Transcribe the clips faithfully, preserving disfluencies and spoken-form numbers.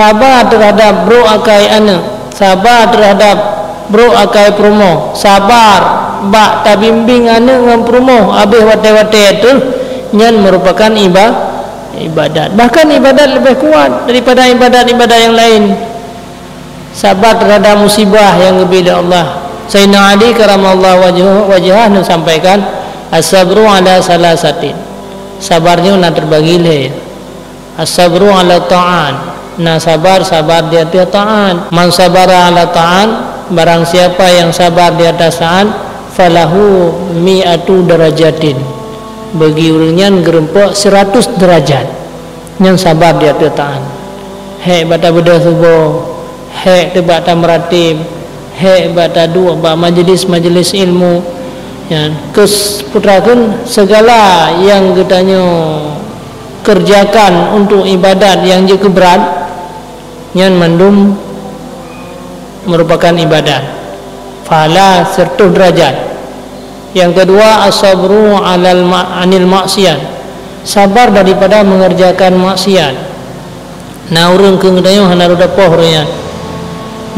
Saba teuhadab brok akai aneuëk, saba teuhadab brok akai peurumoh, saba bak tabimbéng aneuëk ngon peurumoh abéh watée-watée teuh, nyan meurupakan iba-, ibadat. Bahkan ibadat leubeh kuat daripada ibadat-ibadat nyang laén. Saba teuhadab musibah nyang geubri lé Allah. Saidina Ali karamallahu wajhu-, wajhah neusampaikan, "As-sabru ala salasatin." Sabar nyoe na teubagi lhée. As-sabru ala ta'an. Na sabar, sabar di ateueh ta'an. Man sabara ala ta'an, barang siapa yang sabar di atas ta'an, falahu mi'atu darajatin. Bagi ureuëng nyan geureumpok seratus derajat. Nyan sabar di ateueh ta'an. Hék bak tabeudôh tuboh, hék teubak tameuratéb, hék bak taduek bak majelis-majelis ilmu. Nyan, keus putrakeun segala nyang geutanyoe keureujakan untuk ibadat nyang jeuet keu brat, nyan mandum meurupakan ibadat. Pahala seratus derajat. Nyang keudua, as-sabru alal ma-, anil maksiat. Sabar daripada mengerjakan maksiat. Na ureuëng keu geutanyoe hana rôh dapoh ureuëng nyan.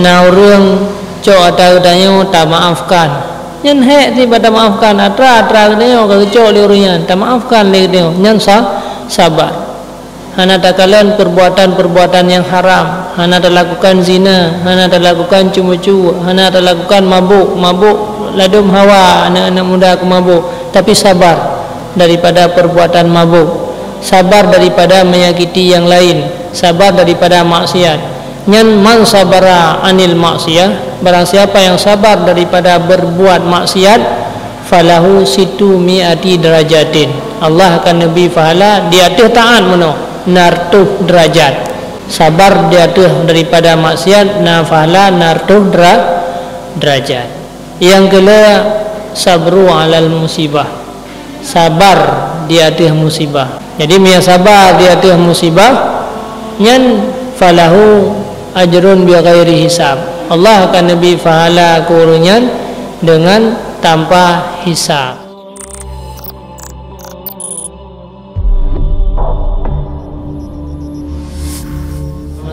Na ureuëng cok atra geutanyoe tamaafkan. Nyan hék tieb tamaafkan, atra-atra geutanyoe ka geucok lé ureuëng nyan, tamaafkan lé geutanyoe. Nyan sa-, sabar. Hana takalon perbuatan-perbuatan nyang haram, hana talakukan zina, hana talakukan ceumeucue, hana talakukan mabök, mabök ladôm hawa aneuëk-aneuëk muda keu mabök, tapi sabar daripada perbuatan mabök, sabar daripada menyakiti nyang laén, sabar daripada maksiat. Nyan man sabara anil maksiyah, barang siapa yang sabar daripada berbuat maksiat, falahu sittu mi'ati darajatin. Allah akan neubri pahala di ateueh taát meunoe, na reutôh derajat. Sabar di ateueh daripada maksiat na pahala na reutôh dera-, derajat. Nyang keulhèe, sabru alal musibah. Sabar di ateueh musibah. Jadi, meunyo sabar di ateueh musibah, nyan falahu ajrun bighairi hisab. Allah akan neubri pahala keu ureuëng nyan deungon tanpa hisab.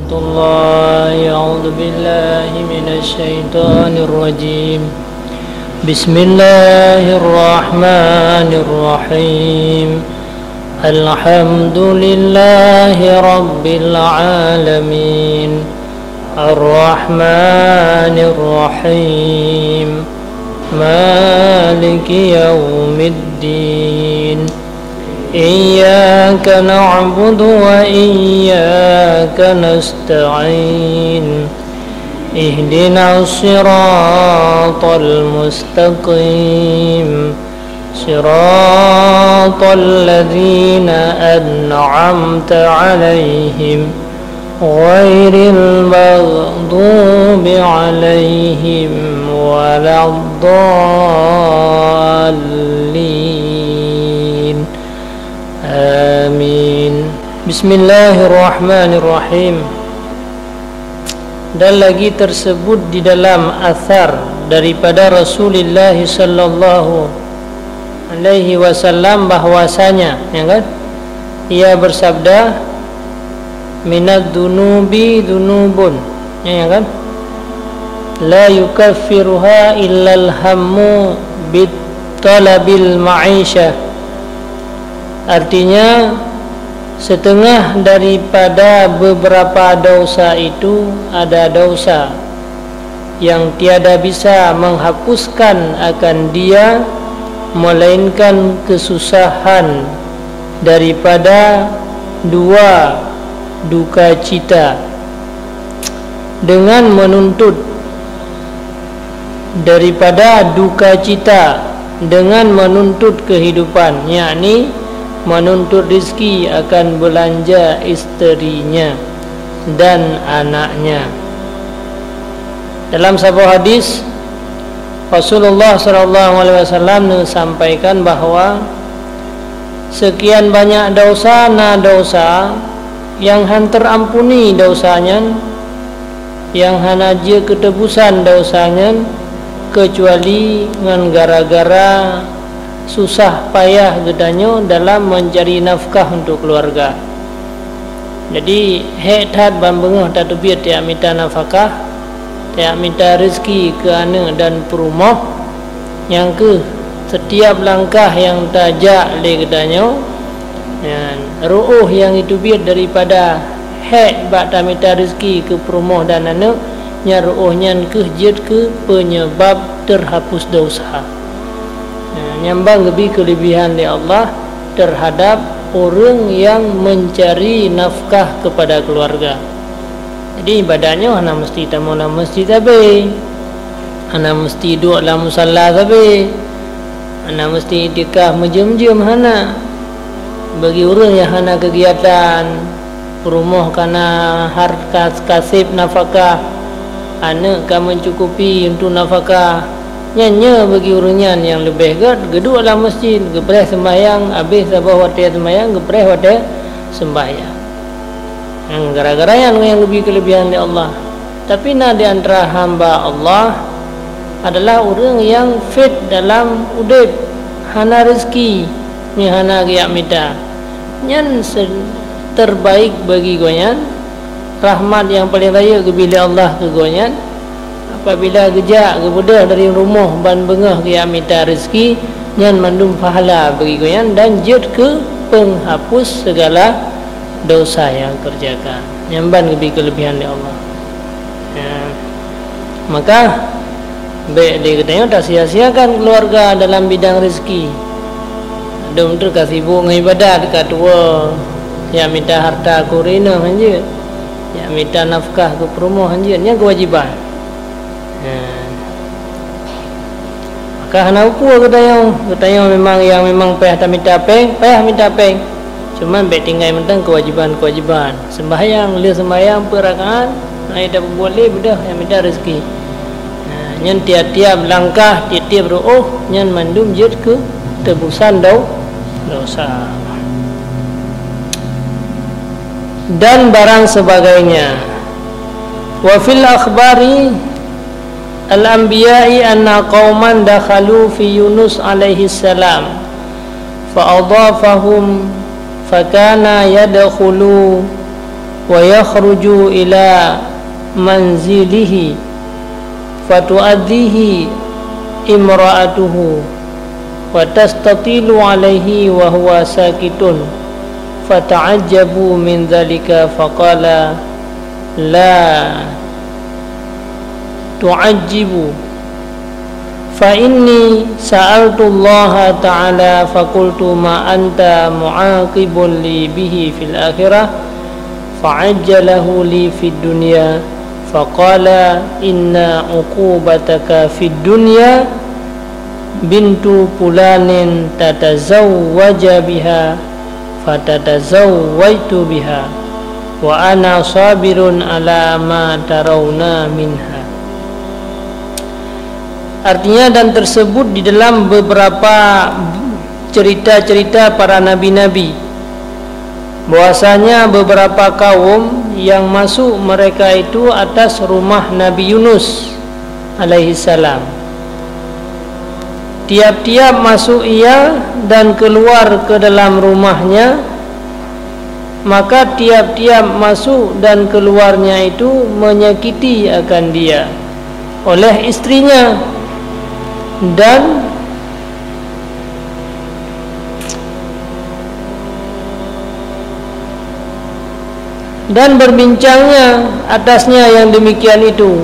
Warahmatullahi, a'udzu billahi minasy syaithanir rajim. Bismillahirrahmanirrahim. Alhamdulillahi rabbil alamin. Arrahmanirrahim. Maliki yaumiddin. Iyyaka na'budu wa iyyaka nasta'in. Ihdinas siratal mustaqim. Siratal ladzina an'amta 'alaihim, ghairil maghdubi 'alaihim waladdallin. Amin. Bismillahirrahmanirrahim. Dan lagi tersebut di dalam athar daripada Rasulullah sallallahu alaihi wasallam bahwasanya, ya kan? Ia bersabda, "Minadz dzunubi dzunubun," ya kan? "La yukaffiruha illal hammu bit talabil ma'isyah." Artinya, setengah daripada beberapa dosa itu ada dosa yang tiada bisa menghapuskan akan dia, melainkan kesusahan daripada dua duka cita. Dengan menuntut daripada duka cita dengan menuntut kehidupan, yakni menuntut rizki akan belanja isterinya dan anaknya. Dalam saboh hadis, Rasulullah sallallahu alaihi wasallam neusampaikan bahwa sekian banyak dosa na dosa Nyang han teurampuni desya nyan, nyang hana jeuet keuteubusan desya nyan, keucuali ngon gara-gara susah payah geutanyoe dalam meuncari nafkah untuk keuluwarga. Jadi, hék that ban beungoh tateubiet tajak mita nafakah, tajak mita reuzeki keu aneuëk dan peurumoh. Nyang kheueh, setiap langkah nyang tajak lé geutanyoe, nyan, reuôh nyang jiteubiet daripada hék bak tamita reuzeki keu peurumoh dan aneuëk, nyan reuôh nyan kheueh jeuet keu peunyeubab teurhapus desya. Nah, nyan ban geubri keuleubehan lé Allah teuhadab ureuëng nyang meuncari nafkah keupada keuluwarga. Jadi, ibadat nyoe hana meusti tamong lam meuseujid sabe, hana meusti duek lam musala sabe, hana meusti iktikaf meujeuem-jeuem, hana. Bagi ureuëng nyang hana keugiatan, peurumoh ka na harta kaseb nafakah, aneuëk ka meucukupi untuk nafakah, nyan nyoe bagi ureuëng nyan nyang leubeh gét geuduek lam meuseujid, geupreh seumbahyang, abéh saboh watée seumbahyang, geupreh watée seumbahyang. Nyang gara-gara nyan nyang geubri keuleubehan lé Allah. Tapi na di antara hamba Allah adalah ureuëng nyang fit dalam udeb, hana reuzeki, nyan hana geujak mita. Nyan se-, terbaik bagi gobnyan, rahmat nyang paleng rayeuk geubri lé Allah keu gobnyan. Apabila geujak geubeudôh dari rumoh ban beungoh geujak mita reuzeki, nyan mandum pahala bagi gobnyan dan jeuet keu peunghapus segala desya nyang geukeureujakan. Nyan ban geubri keuleubehan lé Allah. Ya. Maka, bék lé geutanyoe tasia-siakan keuluwarga dalam bidang reuzeki. Dum teuk ka sibok ngon ibadat, ka tuwoe, jak mita harta keu ureuëng inong hanjeuet, jak mita nafkah keu peurumoh hanjeuet, nyan keuwajiban. Nah. Maka hana ukeue geutanyoe, geutanyoe memang nyang memang payah tamita péng, payah mita péng. Cuman bék tinggai mantong keuwajiban-keuwajiban. Seumbahyang, lheueh seumbahyang peuet rakaat, na nyang tapeubuet lé beudôh nyang mita reuzeki. Nah, nyan tiap-tiap langkah, tiep-tiep reuôh, nyan mandum jeuet keu teubusan dau-, desya. Dan barang sebagainya. Wa fil akhbari al-anbiya'i anna qauman dakhalu fi Yunus alaihi salam, fa adhafahum, fa kana yadkhulu wa yakhruju ila manzilihi, fa tu'adhihi imra'atuhu, wa tastatilu alaihi wa huwa sakitun, fa ta'ajjabu min dhalika, fa qala, la tu'ajjibu, fa inni sa'altullaha ta'ala fa qultu ma anta mu'aqibun li bihi fil akhirah, fa ajjalahu li fid dunya, fa qala inna uqubataka fid dunya bintu fulanin tatazawwaja biha, fatatazawwajtu biha, wa ana sabirun ala ma tarawna minha. Artinya, dan tersebut di dalam beberapa cerita-cerita para nabi-nabi, bahwasanya beberapa kaum yang masuk mereka itu atas rumah Nabi Yunus alaihissalam. Tiap-tiap masuk ia dan keluar ke dalam rumahnya, maka tiap-tiap masuk dan keluarnya itu menyakiti akan dia oleh istrinya, dan dan berbincangnya atasnya yang demikian itu.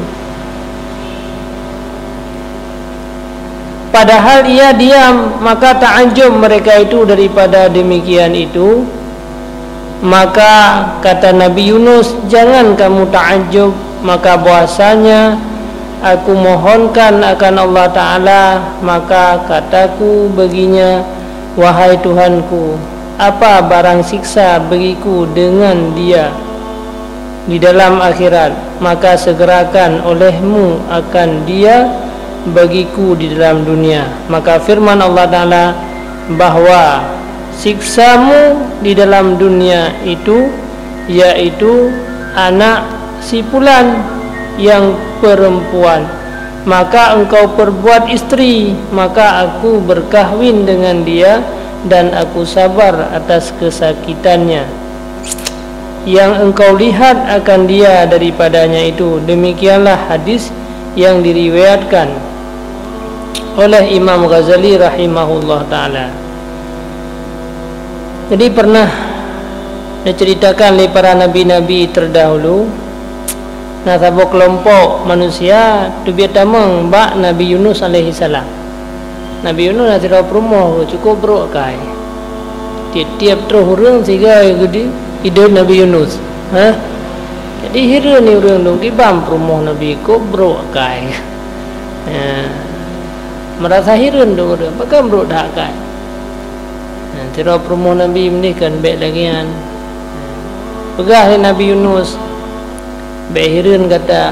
Padahal ia diam, maka ta'ajub mereka itu daripada demikian itu. Maka kata Nabi Yunus, "Jangan kamu ta'ajub, maka bahwasanya aku mohonkan akan Allah Ta'ala." Maka kataku baginya, "Wahai Tuhanku, apa barang siksa bagiku dengan dia di dalam akhirat, maka segerakan olehmu akan dia bagiku di dalam dunia." Maka firman Allah Ta'ala bahwa siksamu di dalam dunia itu yaitu anak si pulan yang perempuan, maka engkau perbuat istri, maka aku berkahwin dengan dia dan aku sabar atas kesakitannya yang engkau lihat akan dia daripadanya itu. Demikianlah hadis yang diriwayatkan oleh Imam Ghazali rahimahullah taala. Jadi pernah diceritakan lé para nabi-nabi terdahulu, na saboh keulompok manusia teubiet tamong bak Nabi Yunus alaihissalam. Nabi Yunus na sidroe peurumoh cukup brok akai. Tiep-tiep troh ureuëng siga geude idot Nabi Yunus. Ha? Jadi hireuen ureuëng dong kiban peurumoh Nabi kok brok akai. Ha. Meurasa hireuen dong ureuëng, pakon brok that akai. Ha, sidroe peurumoh Nabi meuneh kan bék lagée nyan. Peugah lé Nabi Yunus, bék hireuen gata,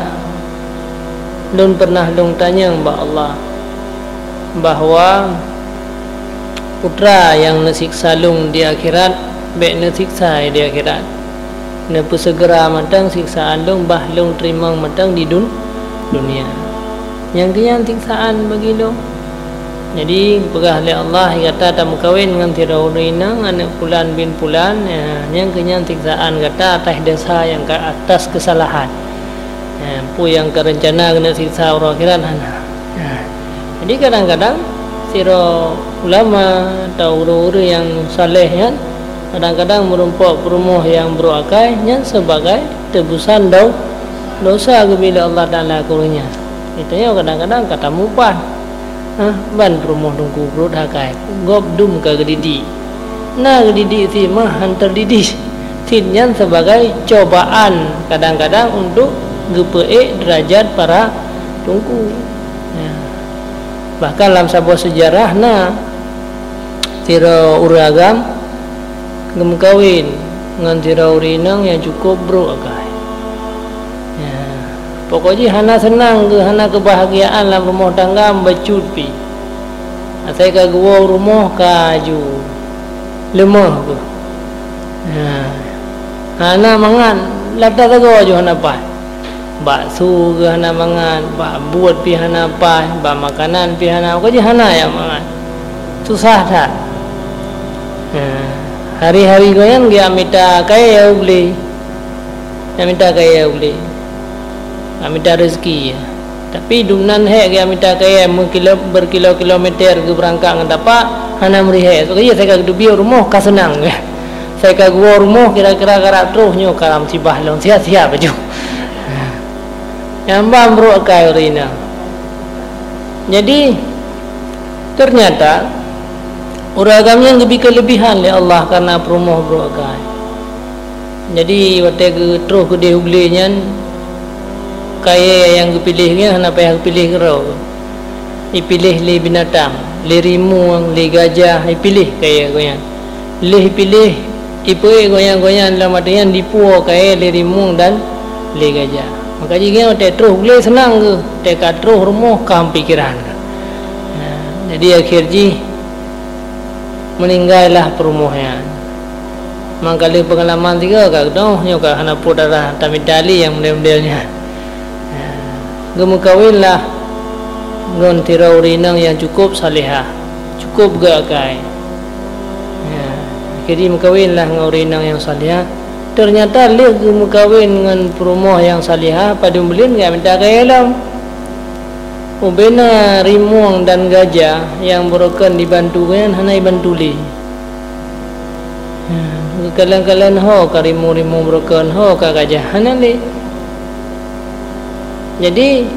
lôn pernah lôn tanyong bak Allah bahwa putra nyang neusiksa lôn di akhirat, bék neusiksa di akhirat. Neupeuseugera mantong siksaan lôn bah lôn teurimong mantong di dun-, dunia. Nyang keu nyan siksaan bagi lôn. Jadi, geupeugah lé Allah, "Gata tameukawen ngon sidroe ureuëng inong, aneuëk pulan bin pulan, ya, nyang keu nyan siksaan gata atas desya nyang ka atas keusalahan." Ya, peue nyang ka reuncana keuneuk siksa uroe akhirat hana. Ya. Jadi, kadang-kadang sidroe ulama atau ureuëng-ureuëng nyang saleh nyan, kadang-kadang meurumpok peurumoh nyang brok akai nyan sibagai teubusan dau-, dosa geubri lé Allah Taala keu ureuëng nyan. Geutanyoe kadang-kadang ka tamupat. Hah, ban peurumoh teungku brok akai, gob dum ka geudidik. Na geudidik cit meuh han teudidik. Cit nyan sibagai cobaan kadang-kadang untuk geupeuék deurajat para teungku. Ya. Bahkan lam saboh seujarah na sidroe ureuëng agam geumeukawen ngon sidroe ureuëng inong nyang cukup brok akai. Ya. Pokok jih hana seunang geuh, hana keubahgiaan lam rumoh tangga bacut pih. Asai ka geuwoe u rumoh ka aju leumoh geuh. Ya. Hana mangat, lata sagoe aju hana paih. Bakso geuh hana mangat, bak buet pih hana paih, bak makanan pih hana, pokok jih hana nyang mangat. Susah that. Nah, hari-hari gobnyan geujak mita kayée u glé. Geujak mita kayée u glé. Geujak mita rezeki. Tapi dumnan hék geujak mita kayée meukilo-, beukilo-kilometer geubeurangkat ngon tapak, hana meuri hék. Pokok jih asai ka geuteubiet u rumoh ka seunang. Asai ka geuwoe u rumoh kira-kira karab troh nyoe ka lam sibah lom siap-siap aju. Nyang ban brok akai ureuëng inong. Jadi, ternyata ureuëng agam nyan geubri keuleubihan lé Allah kareuna peurumoh brok akai. Jadi, watée geutroh keudeh u glé nyan, kayée nyang geupiléh nyan hana payah geupiléh keudroe. Ipiléh lé binatang, lé rimueng, lé gajah, ipiléh kayée gobnyan. Lheueh ipiléh, ipeuék gobnyan-gobnyan lam ateueh nyan dipuwoe kayée lé rimueng dan lé gajah. Maka jih gobnyan watée troh glé seunang geuh, watée ka troh rumoh ka meupikéran. Nah, jadi akhé jih meuninggai lah peurumoh nyan. Mangka lheueh peungalaman sigoe ka geudoh nyoe ka hana pot darah tamita lé nyang model-model nyan. Geumeukawen lah ngon sidroe ureuëng inong nyang cukup salehah, cukup geuakai. Ya, akhé jih meukawen lah ngon ureuëng inong nyang salehah. Ternyata lheueh geumeukawen ngon peurumoh nyang salehah, padum buleuen geujak mita kayée lom. Ubena rimueng dan gajah nyang beurukon dibantu gobnyan hana jibantu lé. Ya, geukalon-kalon ho ka rimueng-rimueng beurukon, ho ka gajah, hana lé. Jadi,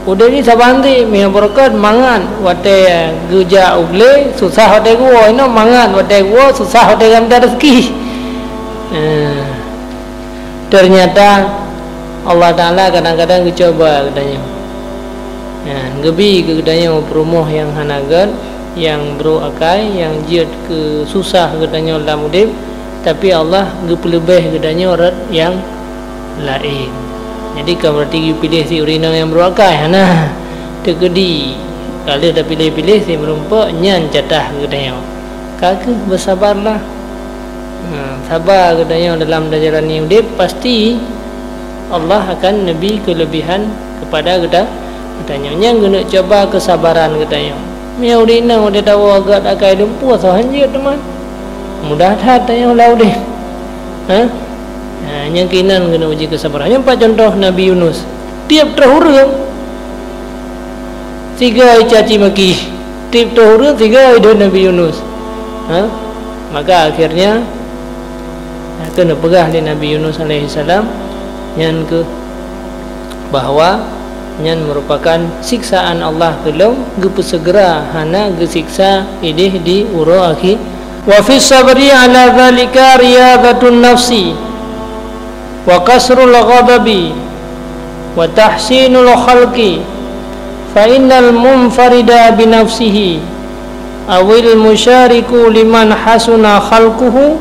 udeb jih saban cit, meuh beurukon mangat watée geujak u glé, susah watée geuwoe, inoe mangat watée geuwoe, susah watée geumita rezeki. Eh, ternyata Allah Taala kadang-kadang geucuba geutanyoe. Ya, geubri keu geutanyoe peurumoh nyang hana gét, nyang brok akai, nyang jeuet keu susah geutanyoe lam udeb, tapi Allah geupeuleubeh geutanyoe rot nyang laén. Jadi, kon beurati geupiléh si ureuëng inong nyang brok akai, hana. Teukeudi ka lheueh tapiléh-piléh si meurumpok nyan jatah geutanyoe. Ka kheueh beusabarlah. Ha, saba geutanyoe dalam tajalani udeb, pasti Allah akan neubri keuleubihan keupada geuta-, geutanyoe. Nyang geuneuk cuba keusabaran geutanyoe. Meunyoe udeb inong udeb tawoe gét akai lumpur, soe han jeuet teuma. Mudah that tanyoe lam udeb. Ha? Ha, nyang keunan geuneuk uji keusabaran. Nyoe pat contoh Nabi Yunus. Tieb troh ureuëng, sigoe caci maki. Tieb troh ureuëng, sigoe idon Nabi Yunus. Ha? Maka akhirnya, ha, keuneuk peugah lé Nabi Yunus alaihissalam, nyan keuh bahwa nyan merupakan siksaan Allah keu lôn, geupeuseugera hana geusiksa ideh di uroe akhi. Wa fis sabri ala dzalika riyadhatun nafsi, wa kasrul ghadabi, wa tahsinul khalqi, fa innal munfarida bi nafsihi, awil musyariku liman hasuna khalquhu,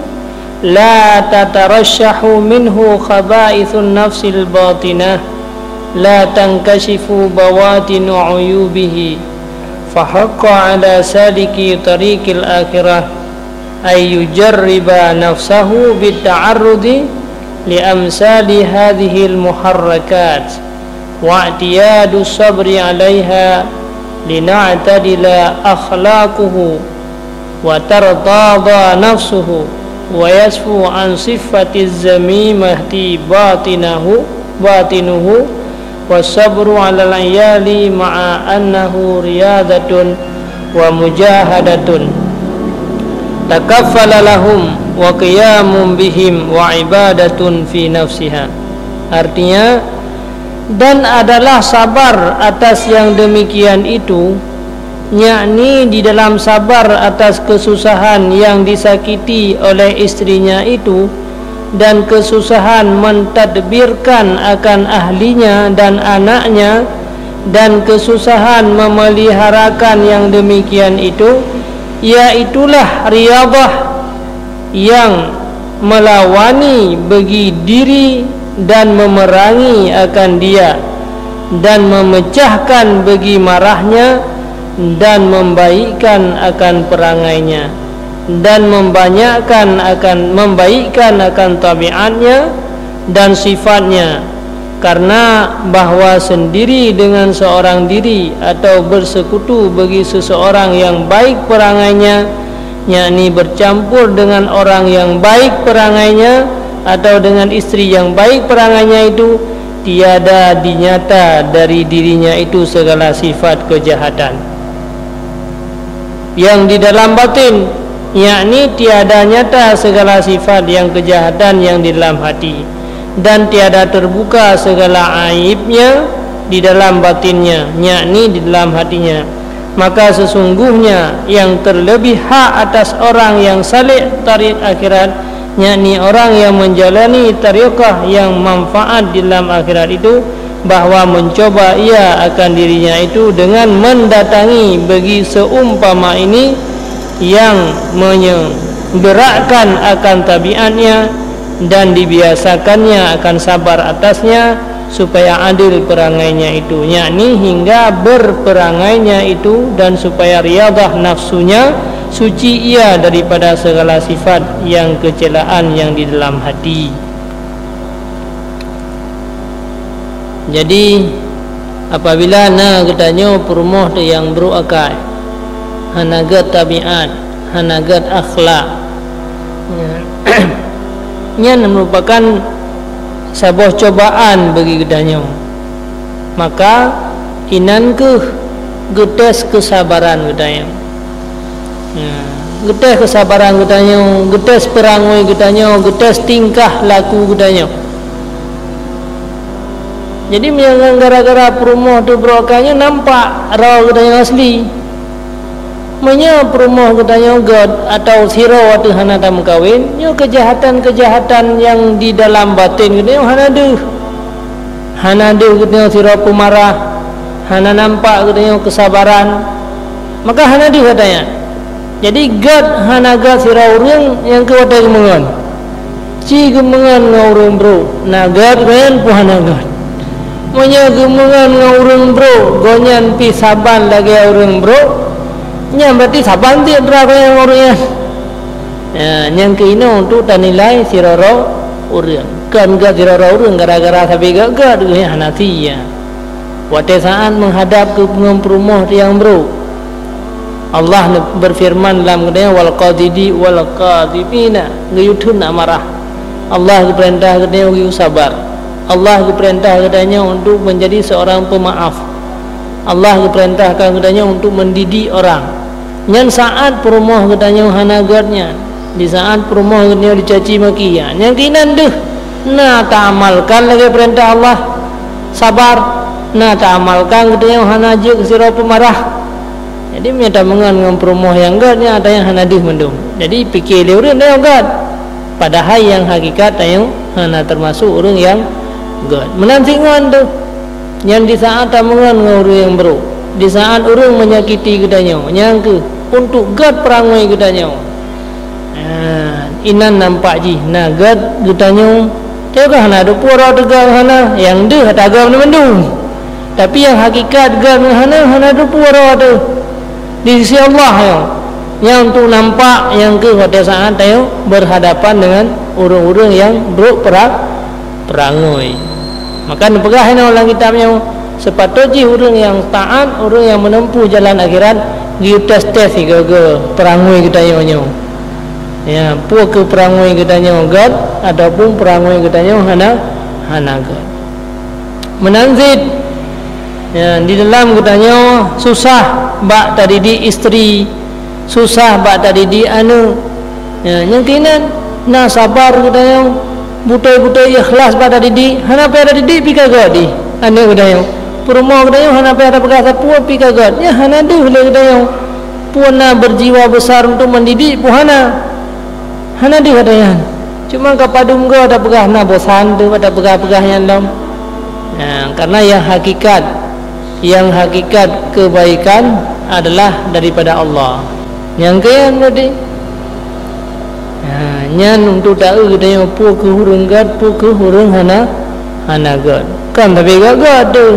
la tatarasyahu minhu khaba'ithun nafsil batinah, la tankasyifu bawatinu uyubihi, fa haqqa ala saliki tariqil akhirah ay yujarriba nafsahu bit ta'arrudi li amsali hadhil muharrakat, wa i'tiyadus sabri alaiha lina'tadila akhlaquhu, wa tartada nafsuhu, wa yasfu an sifatiz zamimati batinahu, batinuhu, was sabru alal iyali ma'a annahu riyadatun wa mujahadatun takaffala lahum wa qiyamun bihim wa ibadatun fi nafsiha. Artinya, dan adalah sabar atas yang demikian itu, yakni di dalam sabar atas kesusahan yang disakiti oleh istrinya itu, dan kesusahan mentadbirkan akan ahlinya dan anaknya, dan kesusahan memeliharakan yang demikian itu, iaitulah riyadhah yang melawani bagi diri dan memerangi akan dia, dan memecahkan bagi marahnya, dan membaikkan akan perangainya, dan membanyakkan akan, membaikkan akan tabiatnya dan sifatnya, karena bahwa sendiri dengan seorang diri atau bersekutu bagi seseorang yang baik perangainya, yakni bercampur dengan orang yang baik perangainya atau dengan istri yang baik perangainya itu, tiada dinyata dari dirinya itu segala sifat kejahatan yang di dalam batin, yakni tiada nyata segala sifat yang kejahatan yang di dalam hati, dan tiada terbuka segala aibnya di dalam batinnya, yakni di dalam hatinya. Maka sesungguhnya yang terlebih hak atas orang yang salek tarik akhirat, yakni orang yang menjalani tariqah yang manfaat di dalam akhirat itu, bahwa mencoba ia akan dirinya itu dengan mendatangi bagi seumpama ini yang menggerakkan akan tabiatnya dan dibiasakannya akan sabar atasnya, supaya adil perangainya itu, yakni hingga berperangainya itu, dan supaya riadah nafsunya, suci ia daripada segala sifat yang kecelaan yang di dalam hati. Jadi, apabila na geutanyoe peurumoh teuh nyang brok akai, hana gét tabiat, hana gét akhlak, nyan merupakan saboh cobaan bagi geutanyoe. Maka, inan kheueh geutés keusabaran geutanyoe. Nah, geutés keusabaran geutanyoe, geutés peurangui geutanyoe, geutés tingkah laku geutanyoe. Jadi, meunyoe ngon gara-gara peurumoh teuh brok akai nyoe nampak droe geutanyoe asli. Meunyoe peurumoh geutanyoe gét atawa sidroe teuh hana tameukawen, nyoe keujahatan-keujahatan nyang di dalam baten geutanyoe hana deuh. Hana deuh geutanyoe sidroe peumarah, hana nampak geutanyoe keusabaran, maka hana deuh gata nyan. Jadi, gét hana gét sidroe ureuëng nyang keu watée geumeungon. Ci geumeungon ngon ureuëng brok, na gét ngon peue hana gét. Meunyoe geumeungon ngon ureuëng brok, gobnyan pih saban lagée ureuëng brok, nyan berarti saban cit droe gobnyan ngon ureuëng nyan. Ya, nyang keunoe untuk tanilai sidroe-droe ureuëng. Kon gét sidroe-droe ureuëng gara-gara sabe gét-gét geuh nyan hana sie. Watée saát meuhadab keu ngon peurumoh nyang brok, Allah beufeureuman lam geutanyoe, "Wal qadhidi-, wal kadhimina," geuyue theun amarah. Allah geupeurintah geutanyoe geuyue sabar. Allah geupeurintah geutanyoe untuk menjadi seorang pemaaf. Allah geupeurintahkan geutanyoe untuk mendidik orang. Nyan saát peurumoh geutanyoe hana gét nyan, di saát peurumoh geutanyoe dicaci maki, nyan keunan deuh na taamalkan lagée peurintah Allah, sabar, na taamalkan geutanyoe hana jeuet sidroe peumarah. Jadi meunyoe tameungon ngon peurumoh nyang gét nyan, ata nyang hana deuh mandum. Jadi pike lé ureuëng tanyoe gét, padahai nyang hakikat tanyoe hana teumasok ureuëng nyang gét. Meunan cit ngon teuh. Nyan di saát tameungon ngon ureuëng nyang brok, di saát ureuëng menyakiti geutanyoe, nyang kheueh untuk gét peurangui geutanyoe. Nah, inan nampak jih na gét geutanyoe. Teuka hana teupeue droe teuga hana, nyang deuh ata gét mandum. Tapi nyang hakikat gét hana, hana teupeue droe teuh. Di sisi Allah nyoe, nyang untuk nampak nyang kheueh watée saát tanyoe beurhadapan deungon ureuëng-ureuëng nyang brok peura-, peurangui. Maka neupeugah inoe lam kitab nyoe, seupatôt jih ureuëng nyang taát, ureuëng nyang meuneumpuh jalan akhirat, geuyue tes-tes sigoe-goe peurangui geutanyoe nyoe. Ya, peue keuh peurangui geutanyoe gét ataupun peurangui geutanyoe hana, hana gét. Meunan cit, ya, di dalam geutanyoe susah bak tadidik istri, susah bak tadidik aneuëk. Ya, nyang keunan na sabar geutanyoe, beutôi-beutôi ikhlas bak tadidik, hana payah tadidik pih ka gét di aneuëk geutanyoe. Peurumoh geutanyoe hana payah tapeugah sapeue pih ka gét, nyan hana deuh lé geutanyoe. Peue na berjiwa besar untuk mendidik, peue hana. Hana deuh ata nyan. Cuma ka padum goe tapeugah na bosan teuh bak tapeugah-peugah nyan lom. Nah, karena nyang hakikat, nyang hakikat kebaikan adalah daripada Allah. Nyang keu nyan berarti. Nah, nyan untuk taeu geutanyoe peue keuh ureuëng gét, peue keuh ureuëng hana, hana gét. Kon sabe gét-gét teuh.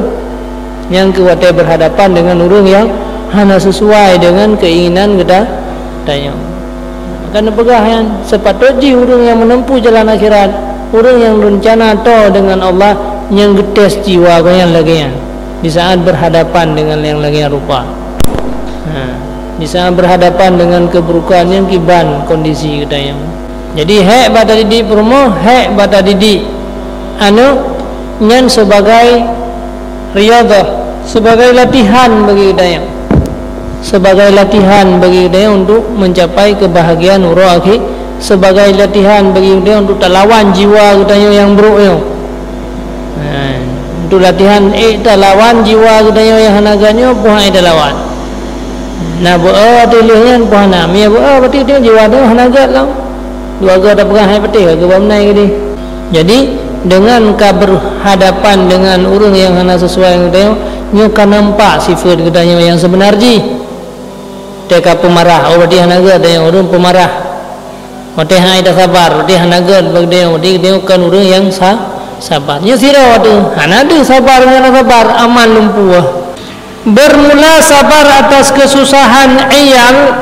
Nyang kheueh watée beurhadapan deungon ureuëng nyang hana sisuai deungon keinginan geuta-, geutanyoe. Maka neupeugah nyan, seupatôt jih ureuëng nyang meuneumpuh jalan akhirat, ureuëng nyang reuncana toe deungon Allah, nyang geutés jiwa geuh nyan lagée nyan, di saát beurhadapan deungon nyang lagée nyan rupa. Ha, di saát beurhadapan deungon keubrukan nyang kiban kondisi geutanyoe. Jadi, hék bak tadidik peurumoh, hék bak tadidik aneuëk, nyan sebagai riyadhah, sebagai latihan bagi geutanyoe. Sebagai latihan bagi geutanyoe untuk mencapai kebahagiaan uroe akhé, sebagai latihan bagi geutanyoe untuk talawan jiwa geutanyoe nyang brok nyoe. Nah, untuk latihan, ék talawan jiwa geutanyoe nyang hana gét nyoe, peue ék talawan. Na beu-e ateueh lheueh nyan, peue hana. Meunyo beu-e, berarti geutanyoe jiwa geutanyoe hana gét lom. Dua goe tapeugah hai patéh, goe bak meunan keudeh. Jadi, deungon ka beurhadapan deungon ureuëng nyang hana sisuai ngon geutanyoe, nyoe ka nampak sifeuet geutanyoe nyang seubeuna jih. Teuka peumarah, oh, berarti hana gét geutanyoe ureuëng peumarah. Watée hai tasabar, watée hana gét bak geutanyoe, berarti geutanyoe kon ureuëng nyang sa-, sabar. Nyoe sidroe teuh, hana deuh sabar, hana sabar, aman lumpuh. Bermula sabar atas kesusahan iyal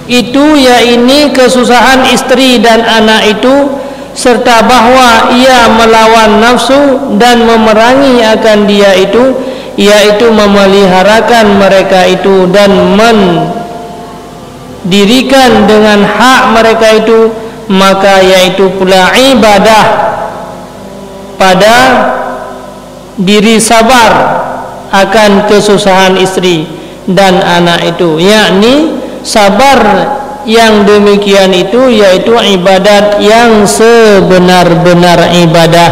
itu, yakni kesusahan istri dan anak itu, serta bahwa ia melawan nafsu dan memerangi akan dia itu, yaitu memeliharakan mereka itu dan mendirikan dengan hak mereka itu, maka yaitu pula ibadah pada diri sabar akan kesusahan istri dan anak itu, yakni sabar yang demikian itu yaitu ibadat yang sebenar-benar ibadah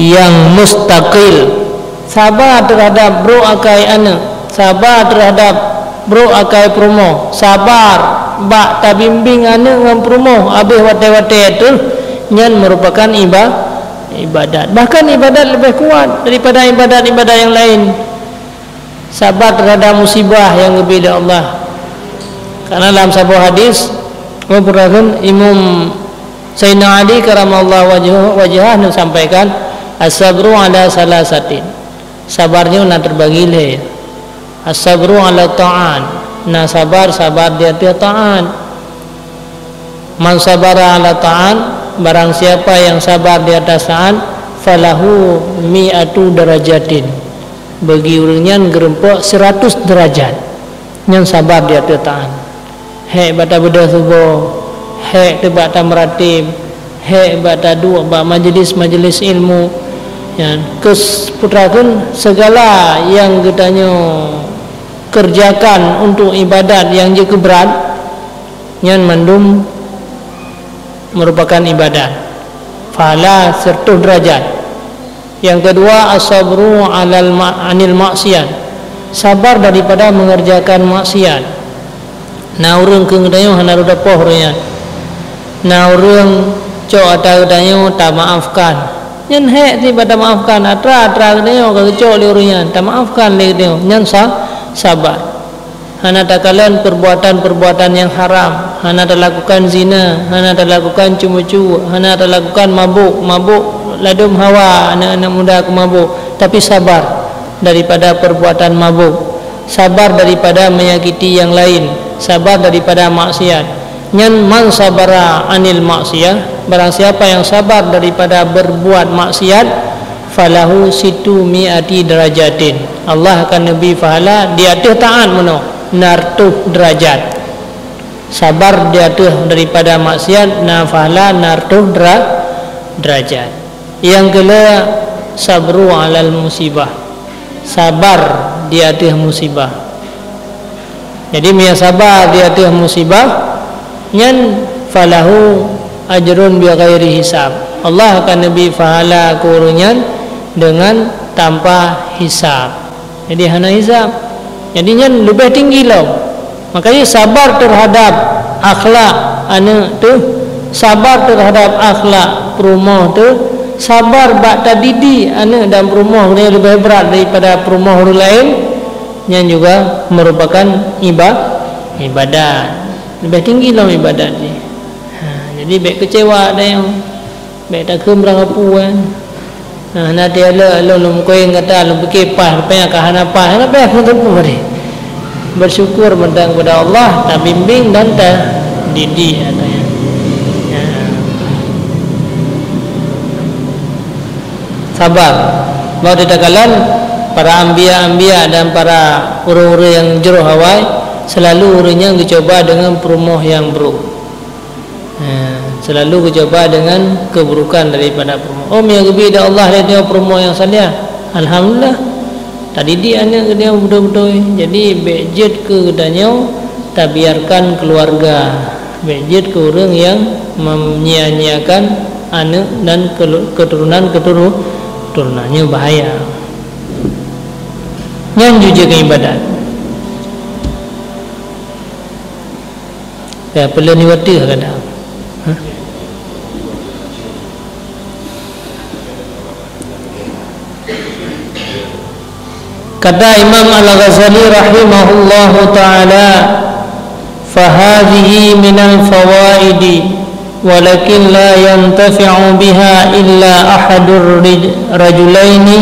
yang mustaqil. Sabar terhadap brok akai aneuëk, sabar terhadap brok akai peurumoh, sabar bak tabimbéng aneuëk ngon peurumoh, habéh watée-watée teuh, nyan merupakan iba-, ibadat. Bahkan ibadat leubeh kuat daripada ibadat-ibadat nyang laén. Sabar terhadap musibah nyang geubri lé Allah. Karena lam saboh hadis, Imam Sayyidina Ali karamallahu wajhu-, wajhah neusampaikan, "As-sabru ala salasatin." Sabar nyoe na teubagi lhée. "As-sabru ala ta'at." Na sabar, sabar di ateueh taat. Man sabara ala ta'at, barang siapa yang sabar di atas taat, falahu mi'atu darajatin, bagi ureuëng nyan geureumpok seratus derajat. Nyan sabar di ateueh taat. Hék bak tabeudôh tuboh, hék teubak tameuratéb, hék bak taduek bak majelis-majelis ilmu. Nyan, keus-, putra kheun, segala nyang geutanyoe kerjakan untuk ibadat nyang jeuet keu brat, nyan mandum merupakan ibadat. Pahala seratus derajat. Yang kedua, as-sabru alal ma-, anil maksiat. Sabar daripada mengerjakan maksiat. Na ureuëng keu geutanyoe hana rôh tapoh ureuëng nyan. Na ureuëng cok atra geutanyoe tamaafkan. Nyan hék sibak tamaafkan. Atra-atra geutanyoe ka geucok lé ureuëng nyan, tamaafkan lé geutanyoe. Nyan sa-, sabar. Hana takalon perbuatan-perbuatan nyang haram, hana talakukan zina, hana talakukan ceumeucue, hana talakukan mabök, mabök ladôm hawa aneuëk-aneuëk muda keu mabök, tapi sabar daripada perbuatan mabök, sabar daripada menyakiti nyang laén, sabar daripada maksiat. Nyan man sabara anil maksiyah, barang siapa yang sabar daripada berbuat maksiat, falahu sittu mi'ati darajatin. Allah akan neubri pahala di ateueh taat meunoe, na reutôh derajat. Sabar di ateueh daripada maksiat na pahala na reutôh dera-, derajat. Nyang keulhèe, sabru alal musibah. Sabar di ateueh musibah. Jadi, meunyo sabar di ateueh musibah, nyan falahu ajrun bighairi hisab. Allah akan neubri pahala keu ureuëng nyan deungon tanpa hisab. Jadi, hana hisab. Jadi, nyan leubeh tinggi lom. Makanya, sabar terhadap akhlak aneuëk teuh, sabar terhadap akhlak peurumoh teuh, sabar bak tadidik aneuëk dan peurumoh nyan leubeh brat daripada peurumoh ureuëng laén. Nyan juga merupakan iba-, ibadat. Leubeh tinggi lom ibadat jih. Ha, jadi bék keucewa dayong. Bék takheun beurangkapeue. Nah, na tiala lôn, lôn meukoe gata, lôn pike paih, rupanya ka hana paih, hana paih pun teupeu deh. Bersyukur mantong kepada Allah, tabimbing dan tadidik, katanya. Ya. Sabar. Bak takalon para anbiya-anbiya dan para ureuëng-ureuëng nyang jroh awai, selalu ureuëng nyan geucuba deungon peurumoh nyang brôk. Ha, selalu geucuba deungon keuburukan daripada peurumoh. Oh, meunyo geubri lé Allah lé nyoe peurumoh nyang saleh, alhamdulillah. Tadidik aneuëk geutanyoe beutôi-beutôi. Jadi, bék jeuet keu geutanyoe tabiarkan keuluwarga. Bék jeuet keu ureuëng nyang menyia-nyiakan aneuëk dan kelu-, keuturonan-keuturu-, keuturonan. Nyoe bahaya. Nyan jujur keu ibadat. Ya, peuleueh niwati kadang. Hah? Kata Imam Al-Ghazali rahimahullahu taala, "Fahadhihi minal fawaidi, walakin la yantafi'u biha illa ahadur rij-, rajulaini,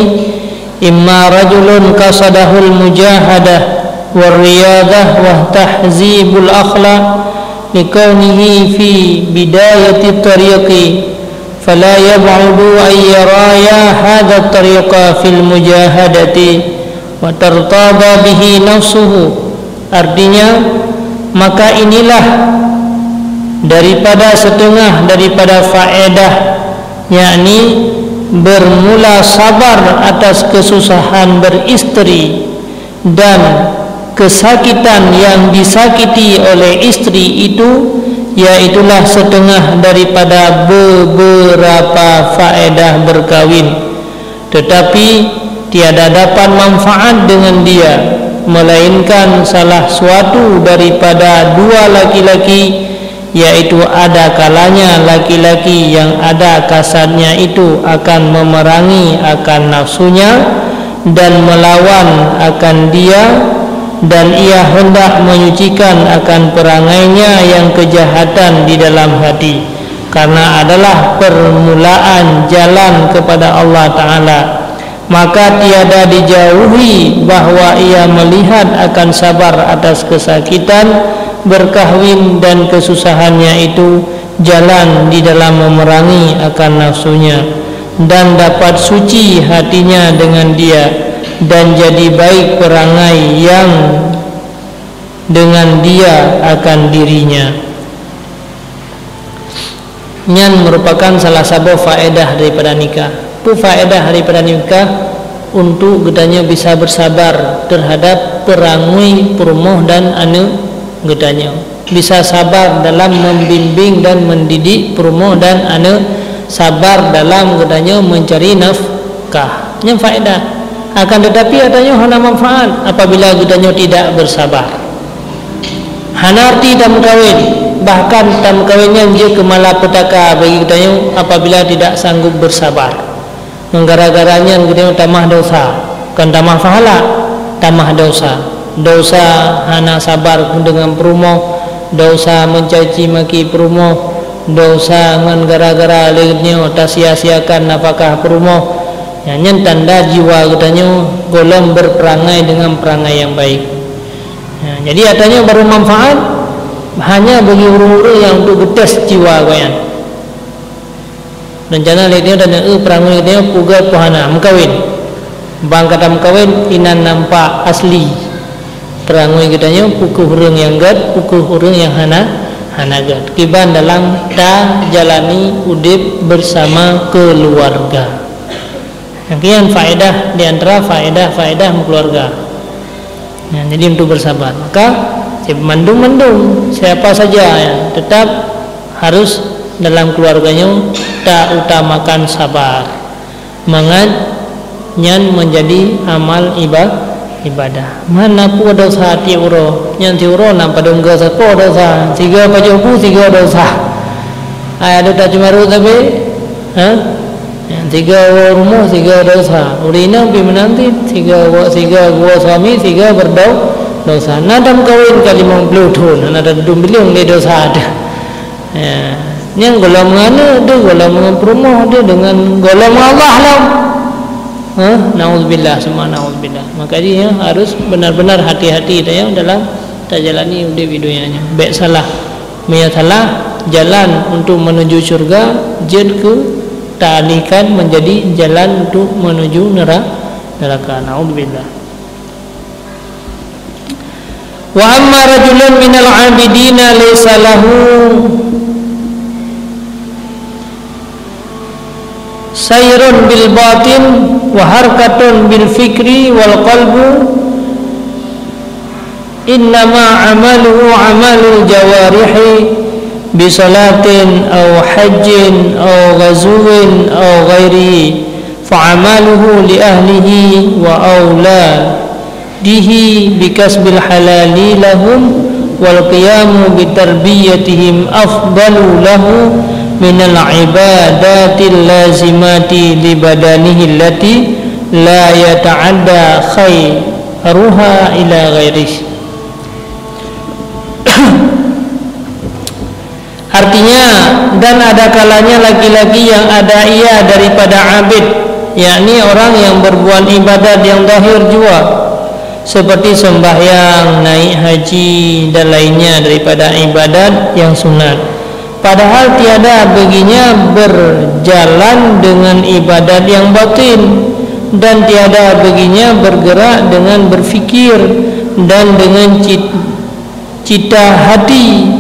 imma rajulun qasadahul mujahadah war riyadah wa tahzibul akhlaq, likaunihi fi bidayati tariqi, fala yab'udu an yaraya hadha tariqa fil mujahadati, wa tartadha bihi nafsuhu." Artinya, maka inilah daripada setengah daripada faedah, yakni bermula sabar atas kesusahan beristri dan kesakitan yang disakiti oleh istri itu, yaitulah setengah daripada beberapa faedah berkawin. Tetapi tiada dapat manfaat dengan dia, melainkan salah suatu daripada dua laki-laki, yaitu ada kalanya laki-laki yang ada kasadnya itu akan memerangi akan nafsunya dan melawan akan dia, dan ia hendak menyucikan akan perangainya yang kejahatan di dalam hati, karena adalah permulaan jalan kepada Allah Ta'ala. Maka tiada dijauhi bahwa ia melihat akan sabar atas kesakitan berkahwin dan kesusahannya itu, jalan di dalam memerangi akan nafsunya, dan dapat suci hatinya dengan dia, dan jadi baik perangai yang dengan dia akan dirinya. Nyan merupakan salah saboh faedah daripada nikah. Peue faedah daripada nikah? Untuk geutanyoe bisa bersabar terhadap peurangui peurumoh dan aneuëk geutanyoe. Bisa sabar dalam membimbing dan mendidik peurumoh dan aneuëk, sabar dalam geutanyoe mencari nafkah. Nyan faedah. Akan tetapi, geutanyoe hana manfaat apabila geutanyoe tidak bersabar. Hana arti tameukawen, bahkan tameukawen nyan jeuet keu malapetaka bagi geutanyoe apabila tidak sanggup bersabar. Ngon gara-gara nyan geutanyoe tamah desya, kon tamah pahala, tamah desya. Desya hana sabar deungon peurumoh, desya mencaci maki peurumoh, desya ngon gara-gara lé geutanyoe tasia-siakan nafakah peurumoh. Nyan, nyan tanda jiwa geutanyoe gohlom berperangai deungon perangai nyang baik. Nah, jadi, geutanyoe barô manfaat hanya bagi ureuëng-ureuëng nyang untuk geutés jiwa gobnyan. Rencana lé geutanyoe dan eu peurangui geutanyoe peugét peue hana meukawen. Ban ka tameukawen inan nampak asli peurangui geutanyoe, peu kheueh ureuëng nyang gét, peu kheueh ureuëng nyang hana, hana gét. Kiban dalam tajalani udeb bersama keuluwarga. Nyang keu nyan faedah di antara faedah-faedah meukeuluwarga. Nah, jadi untuk bersabar. Maka, si mandum-mandum, siapa saja yang tetap harus dalam keluarga nyoe tautamakan sabar. Mangat nyan menjadi amal iba-, ibadah. Mana pun dosa tiep uroe, nyan tiep uroe na padum go sapo dosa, sigo pajoh bu, sigo dosa. Ai ada tak cuma ru tapi, ha? Nyang sigo woe rumoh, sigo dosa. Ureuëng inong pih meunan cit, sigo woe, sigo woe suami, sigo berdo-, dosa. Na tameukawen ka limong ploh thon, na dum bileung lé dosa teuh. Ya, nyang gohlom ngon aneuk teuh, gohlom ngon peurumoh teuh, deungon gohlom ngon Allah lom. Hah? Naudzubillah, summa naudzubillah. Maka jih, ya, harus benar-benar hati-hati, ya, dalam tajalani udeb di dunia nyoe. Bék salah. Meunyo salah jalan untuk menuju syurga, jeuet keu taalihkan menjadi jalan untuk menuju nera-, neraka. Naudzubillah. Wa amma rajulun minal abidina laisa lahu sayrun bil batin wa harkatun bil fikri wal qalbu, innama amaluhu amalul jawarihi bi salatin aw hajjin aw ghazwin aw ghairihi, fa amaluhu li ahlihi wa auladihi bi kasbil halali lahum wal qiyamu bi tarbiyatihim afdalu lahu minal ibadatil lazimati li badanihi allati la yata'adda khay ruha ila ghairih. Artinya, dan ada kalanya laki-laki yang ada ia daripada abid, yakni orang yang berbuat ibadat yang zahir jua, seperti sembahyang, naik haji, dan lainnya daripada ibadat yang sunat. Padahal tiada baginya berjalan dengan ibadat yang batin, dan tiada baginya bergerak dengan berfikir dan dengan cit-, cita hati,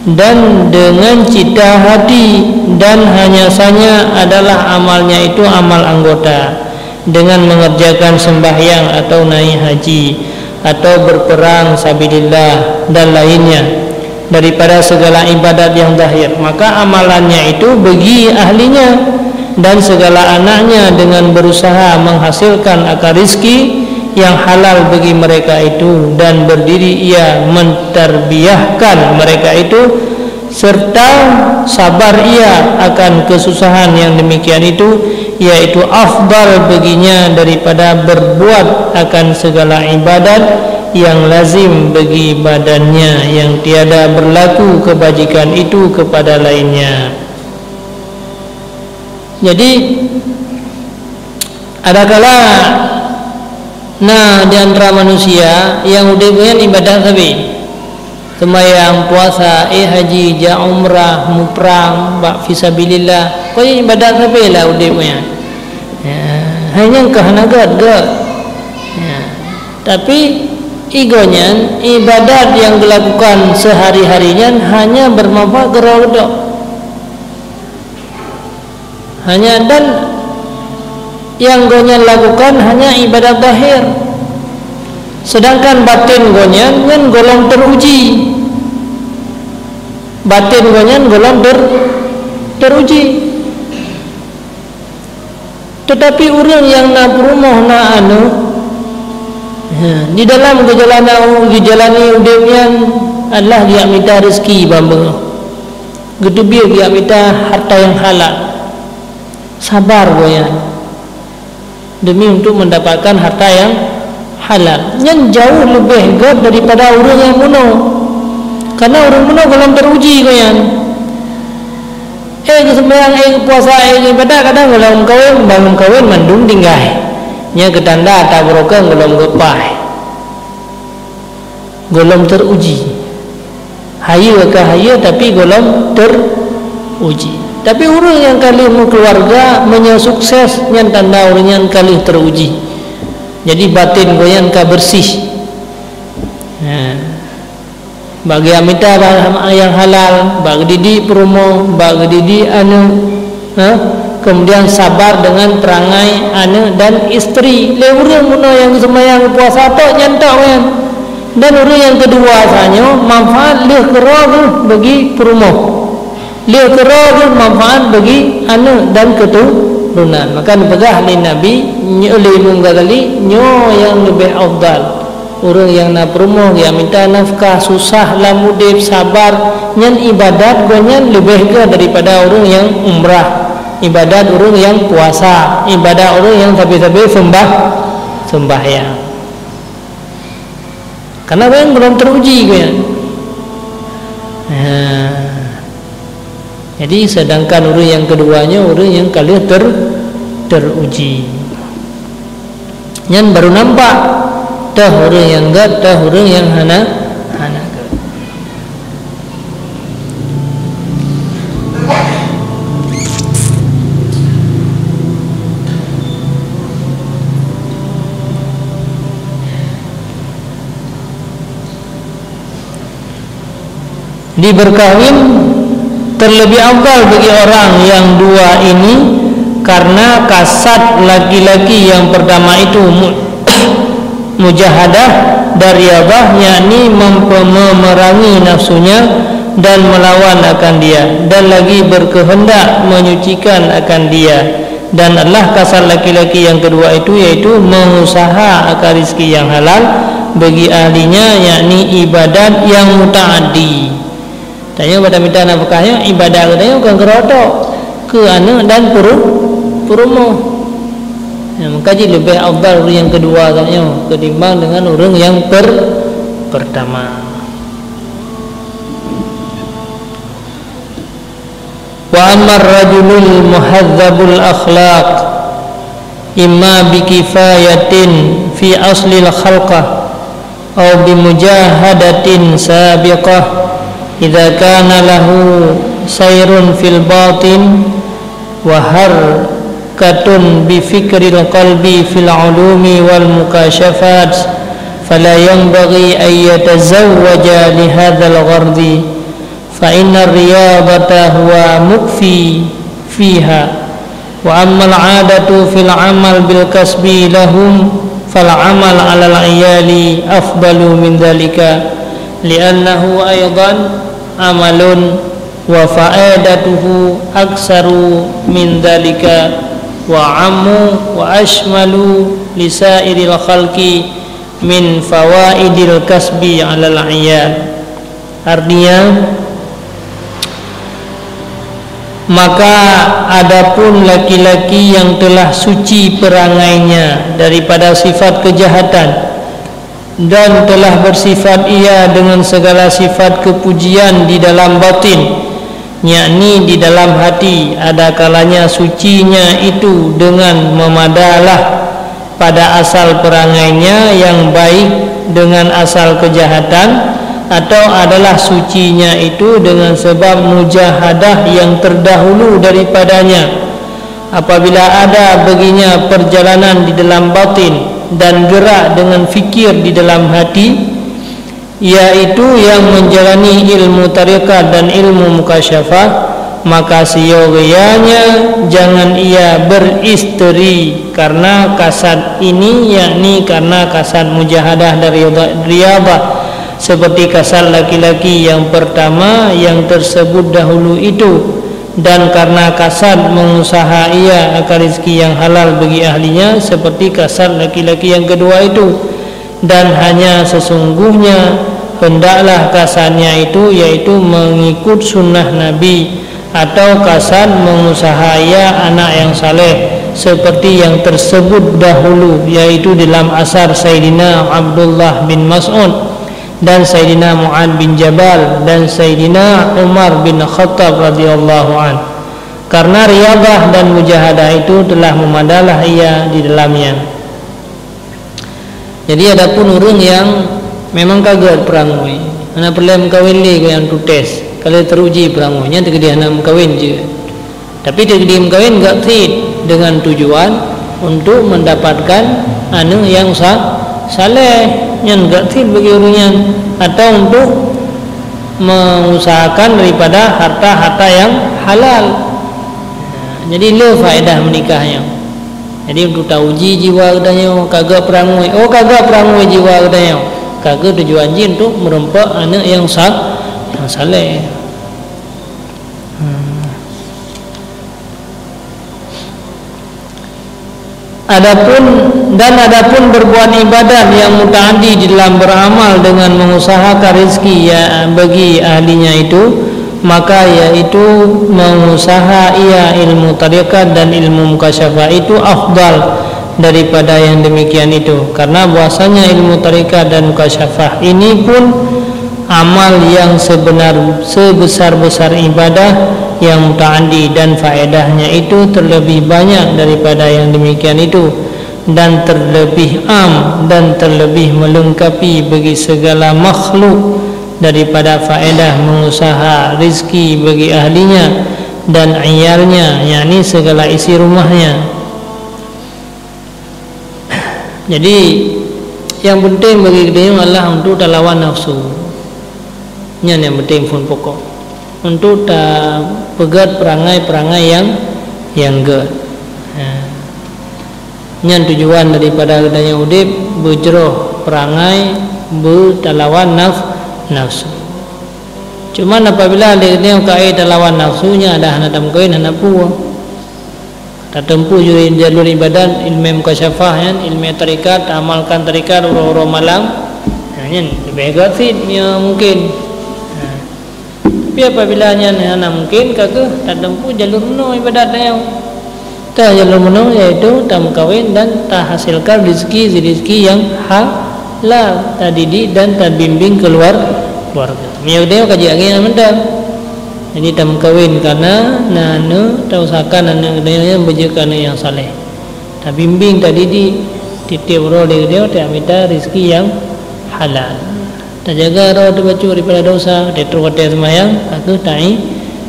dan dengan cita hati, dan hanya saja adalah amalnya itu amal anggota, dengan mengerjakan sembahyang atau naik haji, atau berperang sabilillah, dan lainnya, daripada segala ibadat yang zahir, maka amalannya itu bagi ahlinya, dan segala anaknya dengan berusaha menghasilkan akan rizki yang halal bagi mereka itu, dan berdiri ia menterbiahkan mereka itu, serta sabar ia akan kesusahan yang demikian itu, yaitu afdal baginya daripada berbuat akan segala ibadat yang lazim bagi badannya, yang tiada berlaku kebajikan itu kepada lainnya. Jadi, adakala na di antara manusia nyang udeb nyan ibadat sabe. Seumayang, puasa, éh haji, jak umrah, muprang bak fisabilillah, kon ibadat sabe lah udeb nyan. Ya, hai nyang ka hana gét-gét. Ya. Tapi, igo nyan, ibadat nyang geulakukan seuhari-hari nyan hanya beumanfaat keudroe geutanyoe. Hanya dan nyang gobnyan lakukan hanya ibadat zahir. Sedangkan batin gobnyan nyan gohlom teuruji. Batin gobnyan gohlom ter-, teuruji. Teutapi ureuëng nyang na peurumoh, na aneuëk, ha, di dalam geujalana-, geujalani udeb nyan adalah geujak mita rezeki ban beungoh. Geuteubiet geujak mita harta nyang halal. Sabar gobnyan demi untuk mendapatkan harta nyang halal. Nyan jauh leubeh gét daripada ureuëng nyang bunoe. Karena ureuëng bunoe gohlom teuruji gobnyan. Éh geuseumayang, éh geupuasa, éh geuibadat, kadang gohlom kawén, ban lom kawén mandum tinggai. Nyan keutanda ata barokah gohlom geupaih. Gohlom teuruji. Hayeue ka hayeue, tapi gohlom teuruji. Tapi ureuëng nyang ka lheueh meukeuluwarga, meunyoe sukses, nyan tanda ureuëng nyan ka lheueh teuruji. Jadi, batin gobnyan ka beureuséh. Nah, bak geujak mita barang nyang halal, bak geudidik peurumoh, bak geudidik aneuëk, ha? Kemudian sabar dengan perangai aneuëk dan isteri. Lé ureuëng bunoe nyang geuseumayang, geupuasa tok nyan tok nyan. Dan ureuëng nyang keudua, tanyoe manfaat lheueh keudroe geuh bagi peurumoh. Lheueh keudroe geuh manfaat bagi aneuëk dan keuturonan. Maka neupeugah lé Nabi, nyoe lé Imam Ghazali, nyoe nyang leubeh afdal. Ureuëng nyang na peurumoh, geujak mita nafkah, susah lam udeb, sabar, nyan ibadat gobnyan leubeh gét daripada ureuëng nyang umrah, ibadat ureuëng nyang puasa, ibadat ureuëng nyang sabe-sabe seumbah-, seumbahyang. Karena gobnyan gohlom teuruji gobnyan. Ha. Jadi, sedangkan ureuëng nyang keudua nyoe ureuëng nyang ka lheueh ter-, teuruji. Nyan baru nampak, toh ureuëng nyang gét, toh ureuëng nyang hana, hana gét. Di berkahwin terlebih afdal bagi orang yang dua ini, karena kasad laki-laki yang pertama itu mu-, mujahadah dan riyadhah, yakni mempe-, memerangi nafsunya dan melawan akan dia, dan lagi berkehendak menyucikan akan dia. Dan adalah kasad laki-laki yang kedua itu, yaitu mengusaha akan rizki yang halal bagi ahlinya, yakni ibadat yang mutaaddi. Tanyoe bak tamita nafkah nyoe ibadat geutanyoe kon keudroe tok, keu aneuëk dan peuru-, peurumoh. Ya, maka jih leubeh afdal ureuëng nyang keudua geutanyoe keutimbang dengan ureuëng nyang per-, pertama. Wa ammar rajulul muhadzabul akhlaq, imma bi kifayatin fi aslil khalqah, aw bi mujahadatin sabiqah, idza kana lahu sayrun fil batin wa harkatun bi fikril qalbi fil ulumi wal mukasyafat, fala yanbaghi an yatazawwaja li hadzal ghardi. Fa innar riyadhata huwa mukfi fiha, wa ammal 'adatu fil 'amal bil kasbi lahum, fal 'amal 'alal 'iyali afdalu min dzalika, li'annahu aidan 'amalun wa fa'idatuhu aktsaru min dzalika wa 'ammu wa asymalu li sa'iril khalqi min fawaidil kasbi 'alal 'iyal. Artinya, maka adapun laki-laki yang telah suci perangainya daripada sifat kejahatan dan telah bersifat ia dengan segala sifat kepujian di dalam batin, yakni di dalam hati, ada kalanya sucinya itu dengan memadalah pada asal perangainya yang baik dengan asal kejahatan, atau adalah sucinya itu dengan sebab mujahadah yang terdahulu daripadanya. Apabila ada baginya perjalanan di dalam batin dan gerak dengan fikir di dalam hati, yaitu yang menjalani ilmu tarekat dan ilmu mukasyafah, maka siogianya jangan ia beristeri karena kasad ini, yakni karena kasad mujahadah dan riyadhah, seperti kasad laki-laki yang pertama yang tersebut dahulu itu, dan karena kasad mengusaha ia akan rezeki yang halal bagi ahlinya, seperti kasad laki-laki yang kedua itu. Dan hanya sesungguhnya hendaklah kasadnya itu, yaitu mengikut sunnah Nabi, atau kasad mengusaha ia anak yang saleh, seperti yang tersebut dahulu, yaitu dalam asar Saidina Abdullah bin Mas'ud dan Saidina Mu'ad bin Jabal dan Saidina Umar bin Khattab radhiyallahu an. Karena riyadhah dan mujahadah itu telah memadalah ia di dalamnya. Jadi, adapun ureuëng nyang memang ka gét peurangui, hana peureulée meukawen lé, nyang tutes, ka lheueh teuruji peurangui, nyan teukeudi hana meukawen jeuet. Tapi teukeudi meukawen gét cit deungon tujuan untuk mendapatkan aneuëk nyang sa-, saleh, nyan gét cit bagi ureuëng nyan, atau untuk mengusahakan daripada harta-harta nyang halal. Jadi, le faedah meunikah nyoe. Jadi, untuk tauji jiwa geutanyoe, ka gét peurangui. Oh, ka gét peurangui jiwa geutanyoe. Ka gét tujuan jih untuk meurumpok aneuëk nyang sa-, nyang saleh. Hmm. Adapun, dan adapun berbuat ibadat yang mutaaddi di dalam beramal dengan mengusahakan rezeki ya bagi ahlinya itu, maka yaitu mengusaha ia ilmu tarekat dan ilmu mukasyafah itu afdal daripada yang demikian itu, karena bahwasanya ilmu tarekat dan mukasyafah ini pun amal yang sebenar, sebesar-besar ibadah yang mutaaddi, dan faedahnya itu terlebih banyak daripada yang demikian itu, dan terlebih am dan terlebih melengkapi bagi segala makhluk daripada faedah mengusaha rizki bagi ahlinya dan iyalnya, yakni segala isi rumahnya. Jadi, nyang penting bagi geutanyoe adalah untuk talawan nafsu. Nyan nyang penting phon pokok. Untuk tapeugét perangai-perangai nyang, nyang gét. Ha. Nyan tujuan daripada geutanyoe udeb, beujroh perangai, beutalawan naf-, nafsu. Cuman apabila lé geutanyoe ka ék talawan nafsu, nyan dah hana tameukawen, hana peue. Tatempuh ju-, jalur ibadat, ilmu mukasyafah nyan, ilmu tarekat, amalkan tarekat uroe-uroe malam. Nah, nyan leubeh gét cit meunyoe mungkin. Nah, tapi apabila nyan hana mungkin, ka kheueh tatempuh jalur meunoe ibadat tanyoe. Teuh jalur meunoe, yaitu tameukawen dan tahasilkan rizki, rizki nyang halal, tadidik dan tabimbing keluar-, keluarga. Meunyoe geutanyoe ka jiageng mantong. Jadi, tameukawen kana na aneuëk, tausahakan aneuëk geutanyoe nyan beujeuet keu aneuëk nyang saleh. Tabimbing, tadidik, tieb-tieb uroe lé geutanyoe tamita rizki nyang halal. Tajaga droe teubacut daripada dosa, teutroh watée seumayang, ka kheueh taék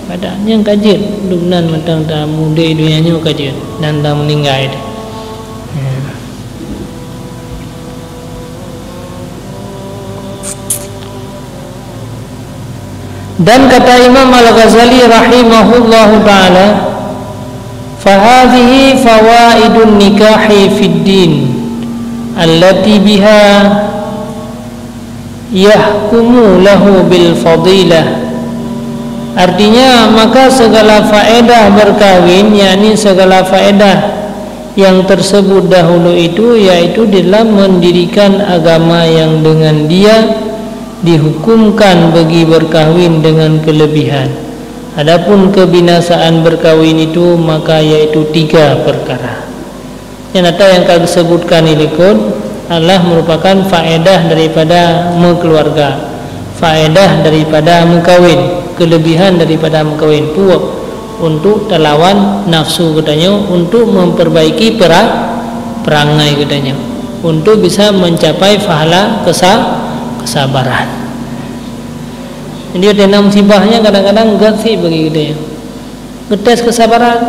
ibadat. Nyang ka jeuet, dum nan mantong tamudeb donya nyoe ka jeuet, dan tameuninggai. Ya. Dan kata Imam Al-Ghazali rahimahullahu ta'ala, "Fahadhihi fawaidun nikahi fid din, allati biha yahkumu lahu bil fadilah." Artinya, maka segala faedah berkawin, yakni segala faedah yang tersebut dahulu itu, yaitu dalam mendirikan agama yang dengan dia dihukumkan bagi berkahwin dengan kelebihan. Adapun kebinasaan berkawin itu, maka yaitu tiga perkara. Nyang ata nyang ka geusebutkan di likot adalah merupakan faedah daripada meukeuluarga, faedah daripada meukawen, kelebihan daripada meukawen. Peue? Untuk talawan nafsu geutanyoe, untuk memperbaiki pera-, perangai geutanyoe, untuk bisa mencapai pahala kesa-, kesabaran. Jadi, watée na musibah nyan kadang-kadang gét cit bagi geutanyoe. Geutés keusabaran.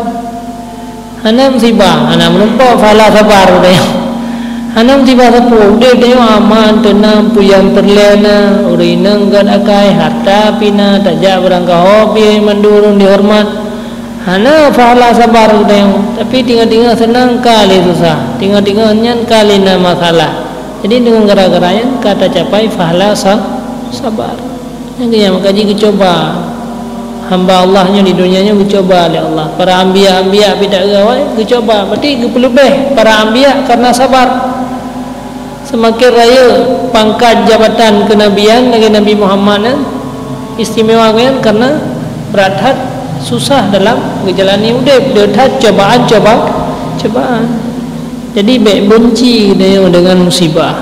Hana musibah, hana meurumpok pahala sabar geutanyoe. Hana musibah sapeue, udeb tanyoe aman, teunang, puyang peureulée na, ureuëng inong gét akai, hareuta pih na, tajak beurangkaho pih mandum ureuëng dihoreumat. Hana pahala sabar geutanyoe, tapi teungoh-teungoh seunang ka lé susah, teungoh-teungoh nyan ka lé na masalah. Jadi, deungon gara-gara nyan ka tacapai pahala sa-, sabar. Nyang keu nyan maka jigeucuba. Hamba Allah nyoe di donya nyoe geucuba lé Allah. Para anbiya-anbiya pih awai geucuba, berarti geupeuleubeh para anbiya karena sabar. Seumaken rayeuk pangkat jabatan keunabian lagée Nabi Muhammad nyan, istimewa geuh nyan karena brat that susah dalam geujalani udeb, deuh that cobaan-coba-, cobaan. Jadi, bék beunci geutanyoe deungon musibah.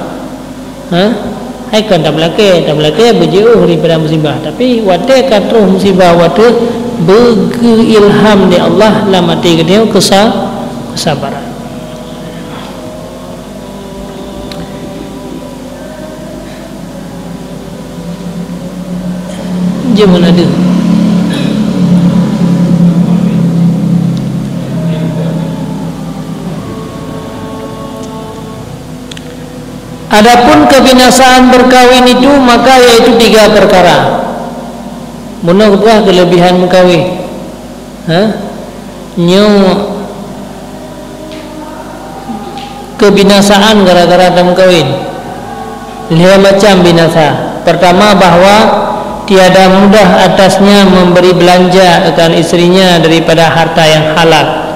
Ha? Hai kon tameulakée, tameulakée beujiôh daripada musibah. Tapi, watée ka troh musibah, watée beugeu ilham lé Allah lam até geutanyoe keusa-, keusabaran. Jeuet meunan deuh. Adapun kebinasaan berkawin itu, maka yaitu tiga perkara. Bunoe geupeugah kelebihan meukawen. Ha? Nyoe kebinasaan gara-gara tameukawen. Lhée macam binasa. Pertama, bahwa tiada mudah atasnya memberi belanja akan istrinya daripada harta yang halal.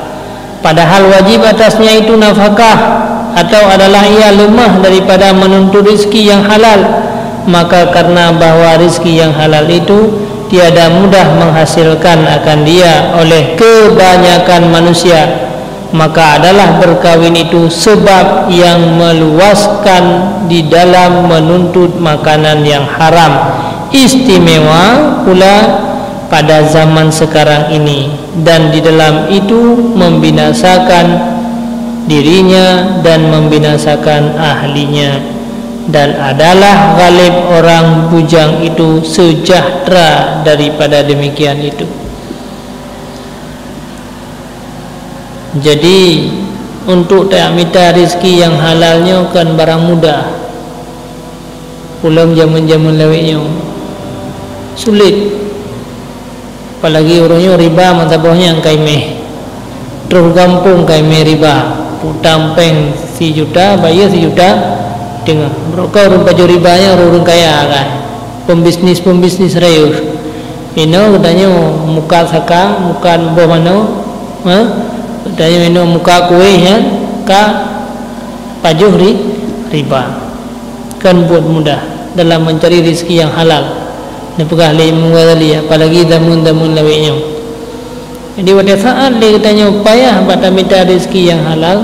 Padahal wajib atasnya itu nafkah, atau adalah ia lemah daripada menuntut rizki yang halal. Maka karena bahwa rizki yang halal itu tiada mudah menghasilkan akan dia oleh kebanyakan manusia, maka adalah berkawin itu sebab yang meluaskan di dalam menuntut makanan yang haram, istimewa pula pada zaman sekarang ini, dan di dalam itu membinasakan dirinya dan membinasakan ahlinya, dan adalah ghalib orang bujang itu sejahtera daripada demikian itu. Jadi, untuk tamita rizki nyang halal nyoe kon barang mudah. Ulôn jameun-jameun lawét nyoe sulet. Apalagi uroe nyoe riba meusaboh nyang ka imeh. Troh gampông ka imeh riba. Utang péng sijuta, bayeue sijuta teungoh. Barokon ureuëng pajoh riba nyan ureuëng kaya kan. Pembisnis-pembisnis rayeuk. Inoe geutanyoe mukat saka, mukat boh manoe, ha? Geutanyoe inoe mukat kueh nyan ka pajoh ri-, riba. Kon buet mudah dalam mencari rezeki yang halal. Neupeugah lé Imam Ghazali, apalagi zameun-zameun lawét nyoe. Jadi, watée saát lé geutanyoe payah bak tamita rezeki nyang halal,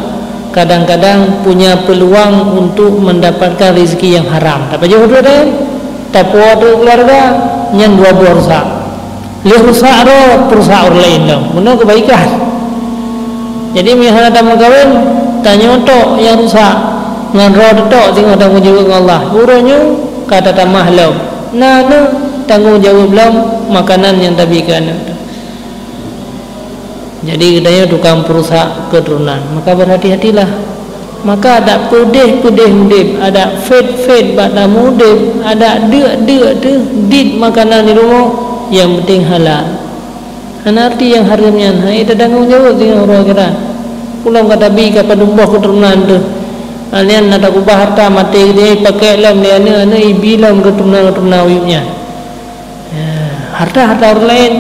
kadang-kadang punya peluang untuk mendapatkan rezeki nyang haram. Tapajoh duek deh, tapuwoe duek keuluwarga, nyan dua boh rusak. Lheueh rusak droe, peurusak ureuëng laén lom. Meunoe keubaikan. Jadi, meuhana tameukawen, tanyoe tok nyang rusak. Ngon droe teutok singoh tanggong jaweueb ngon Allah. Uroe nyoe ka tatamah lom. Na aneuk, tanggong jaweueb lom makanan nyang tabi keu aneuk. Jadi, geutanyoe tukang peurusak keuturonan. Maka, berhati-hatilah. Maka adak peudeh-peudeh udeb, adak fet-fet bak tamu udeb, adak deuk-deuk teuh dit makanan di rumoh, nyang penting halal. Hana arti nyang hareuem nyan, hai tatanggong jaweueb singoh uroe akhirat. Ulôn ka tabi ka padum boh keuturonan teuh. Nyan na takubah harta maté geutanyoe ipakèk lom lé aneuk-aneuk ibi lom keuturonan-keuturonan uyueb nyan. Ya, harta-harta ureuëng laén,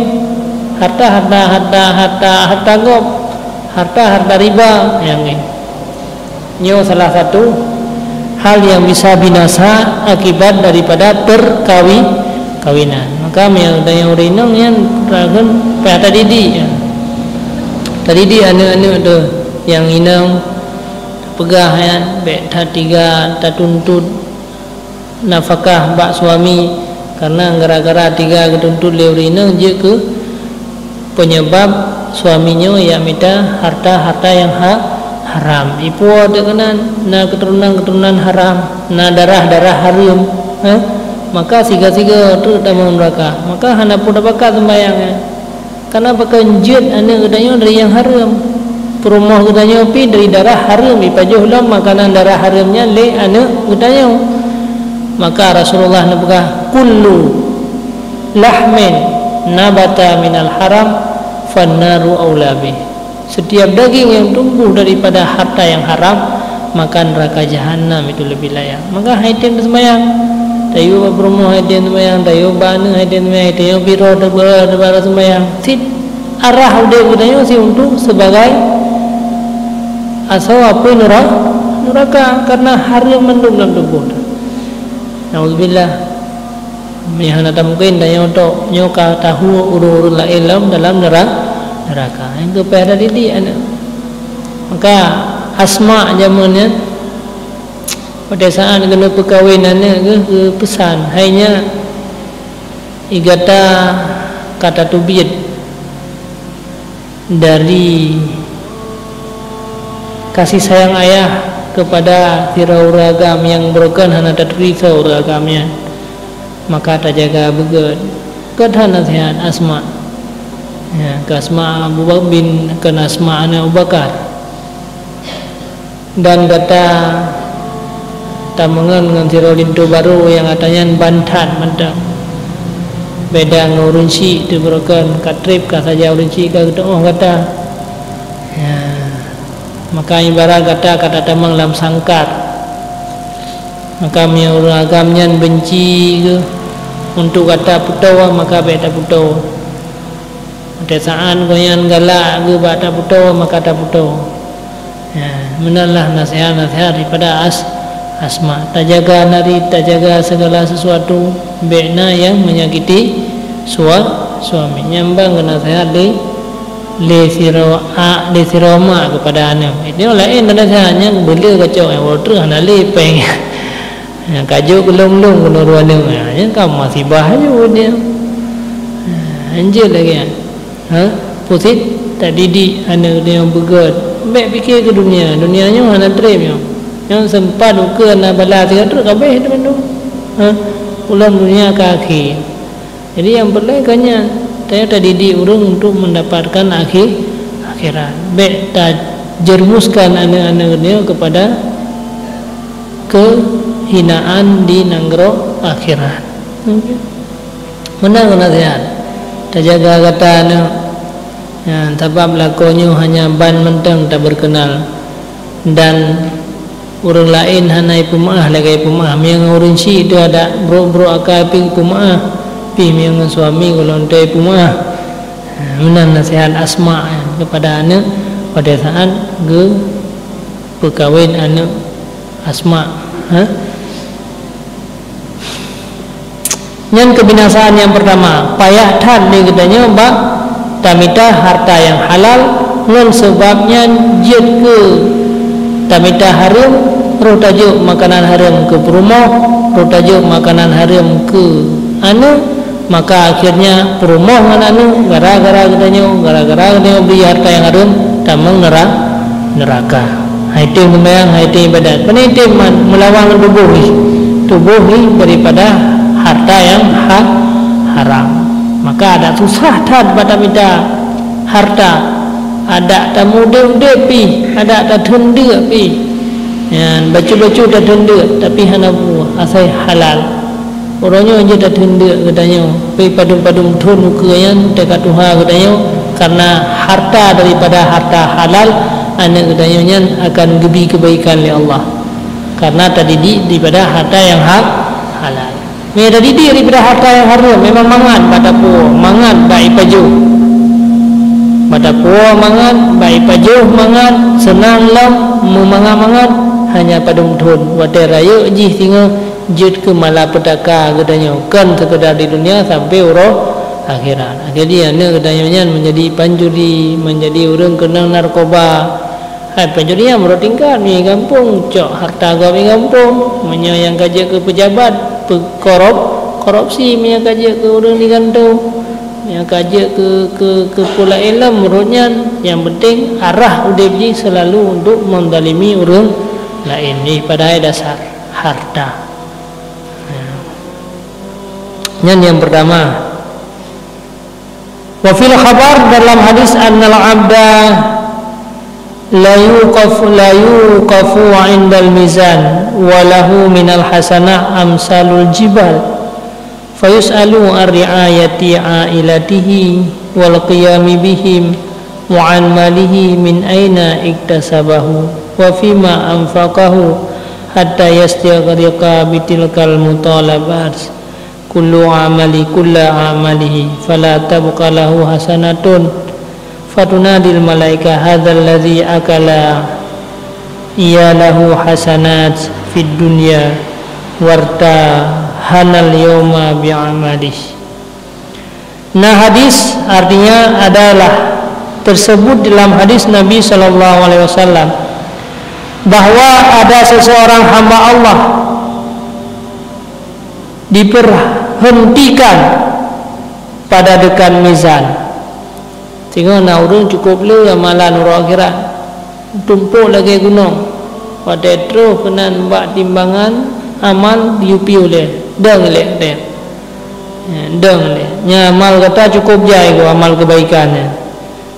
harta, harta, harta, harta, harta gob, harta, harta riba, nyang nyoe. Nyoe salah satu hal yang bisa binasa akibat daripada perkawi-, kawinan. Maka, meunyoe ureuëng inong nyan, ragun payah tadidik, ya. Tadidik aneuk-aneuk tu nyang inong, peugah, ya, bék that tiga tatuntut nafakah bak suami, karena gara-gara tiga geutuntut lé ureuëng inong jeuet keu penyebab suami nyoe jak mita harta-harta nyang ha-, haram. Ipuwoe teuk keunan, na keuturonan-keuturonan haram, na darah-darah hareuem, eh? Maka siga-siga treuk tamong neuraka. Maka hana peue tabakat seumbahyang nyan. Karena pakon jeuet aneuk geutanyoe dari nyang hareuem. Peurumoh geutanyoe pih dari darah hareuem, ipajoh lom makanan darah hareuem nyan lé aneuk geutanyoe. Maka Rasulullah neupeugah, "Kullu lahmin nabata minal haram, fannaru aula bih." Setiap daging yang tumbuh daripada harta yang haram, maka neraka jahanam itu lebih layak. Maka hai tem seumbahyang. Tayue bak peurumoh hai tem seumbahyang, tayue bak aneuk hai tem seumbahyang, tayue piro teuba teuba seumbahyang. Sit arah udeb geutanyoe sit untuk sebagai asoe apui nura-, nuraka karena hareuem mandum lam tuboh. Nauzubillah. Meuhana tamungken tanyoe tok nyoe ka tahu ureuëng-ureuëng laén lom dalam nera-, neraka. Nyang keu payah tadidik aneuk. Maka Asma jameun nyan, watée saát keuneuk peukawen aneuk geuh, geupeusan, "Hai nyak, i gata ka tateubiet dari kasih sayang ayah kepada sidroe ureuëng agam nyang beureukan hana taturi soe ureuëng agam nyan, maka tajaga beugét." Gét that naseuhat Asma. Ya, keu Asma Abu Bak-, bin, keu Asma aneuk Abu Bakar. Dan gata tameungon ngon sidroe linto barô nyang ata nyan ban that mantong. Beda ngon ureuëng syik teuh beureukan ka treb ka saja ureuëng syik ka geuteuôh gata. Ya. Maka ibarat gata ka tatamong lam sangkar. Maka meunyoe ureuëng agam nyan beunci geuh untuk gata putôh, maka bék taputôh. Watée saát gobnyan galak geuh bak taputôh, maka taputôh. Ya, meunan lah naseuhat-naseuhat daripada As-, Asma. Tajaga nari, tajaga segala sesuatu, bék na nyang menyakiti sua-, suami. Nyan ban geunaseuhat lé lé sidroe a, lé sidroe mak keupada aneuk. Itu laén naseuhat nyang beuleu kacok nyang uroe treuk hana lé péng. Nyang ka jok geulom-lom keunoe dua aneuk. Ha, nyan ka musibah aju dia. Ha, hanjeuet lagée nyan. Ha, pusét tadidik aneuk dia nyang beugét. Bék pike keu dunia. Dunia nyoe hana treb nyoe. Nyoe sempat ukeue na bala sigoe treuk ka abéh teuma tu. Ha, ulôn dunia ka akhé. Jadi nyang peureulée ka nyan, tanyoe tadidik ureuëng untuk mendapatkan akhé-, akhirat. Bék tajerumuskan aneuk-aneuk nyoe keupada keuhinaan di nanggroe akhirat. Meunan naseuhat. Tajaga gata aneuk. Nyan sabab lakoe nyoe hanya ban mantong tabeureukeunal. Dan ureuëng laén hana ipeumeuáh lagée ipeumeuáh. Meunyoe ngon ureuëng syik teuh adak brok-brok akai pih ipeumeuáh, pih meunyoe ngon suami gohlom teuh ipeumeuáh. Ha, meunan naseuhat Asma keupada aneuk pada saát geupeukawen aneuk Asma. Ha? Nyan keubinasaan nyang peurtama, payah that lé geutanyoe bak tamita harta nyang halal, ngon sabab nyan jeuet keu tamita hareuem, roh tajok makanan hareuem keu peurumoh, roh tajok makanan hareuem keu aneuk, maka akhirnya peurumoh ngon aneuk gara-gara geutanyoe, gara-gara geutanyoe bri harta nyang hareuem, tamong neura-, neuraka. Hai tem seumbahyang, hai tem ibadat. Pane tem man, meulawan ngon tuboh jih. Tuboh jih daripada harta nyang ha-, haram. Maka adak susah that bak tamita harta. Adak tamudeb-udeb pih, adak tatheun deuk pih. Nyan, bacut-bacut tatheun deuk, tapi hana buah, asai halal. Uroe nyoe jeuet tatheun deuk geutanyoe, pih padum-padum thon ukeue nyan teuka tuha geutanyoe, karena harta daripada harta halal aneuk geutanyoe nyan akan geubri keubaikan lé Allah, karena tadidik daripada harta nyang ha-, halal. Meunyoe tadidik daripada harta nyang hareuem, memang mangat bak tapuwoe, mangat bak ipajoh. Bak tapuwoe mangat, bak ipajoh mangat, seunang lom, meumangat-mangat, hanya padum thon, watée rayeuk jih singoh jeuet keu malapetaka geutanyoe, kon seukeudar di dunia sampai uroe akhirat. Akhé jih aneuk geutanyoe nyan meunjadi pancuri, meunjadi ureuëng keunong narkoba. Hai, pancuri nyan meurok tingkat, mie gampông, cok harta gob mie gampông. Meunyoe nyang ka jeuet keu peujabat, peukorop-, korupsi, meunyoe ka jeuet keu ureuëng di kantô, meunyoe ka jeuet keu, keu, keu peue laén lom meurok nyan, nyang penting arah udeb jih seulalu untuk menzalimi ureuëng laén. Jih padahai dasar harta. Ya. Nyan yang pertama. Wa fil khabar, dalam hadis, annal abda la yuqaf, la yuqafu indal mizan wa lahu minal hasanah amsalul jibal. Fayus'alu an ri'ayati ailatihi wal qiyami bihim wa an malihi min aina iktasabahu wa fima anfaqahu hatta yastaghriqa bitilkal mutalabat kullu amali, kulla amalihi, fala tabqa lahu hasanatun. Fatunadil malaika, "Hadzal ladzi akala iyalahu hasanat fid dunya wartahanal yauma bi'amalih." Nah, hadis artinya adalah tersebut dalam hadis Nabi sallallahu alaihi wasallam bahwa ada seseorang hamba Allah diperhentikan pada dekat mizan. Singoh na ureuëng cukup le amalan uroe akhirat, tumpok lagée gunong. Watée troh keunan bak timbangan amal, yue piôh lé, dong lé, dong lé. Nya amal gata cukup jai go amal kebaikan nyan.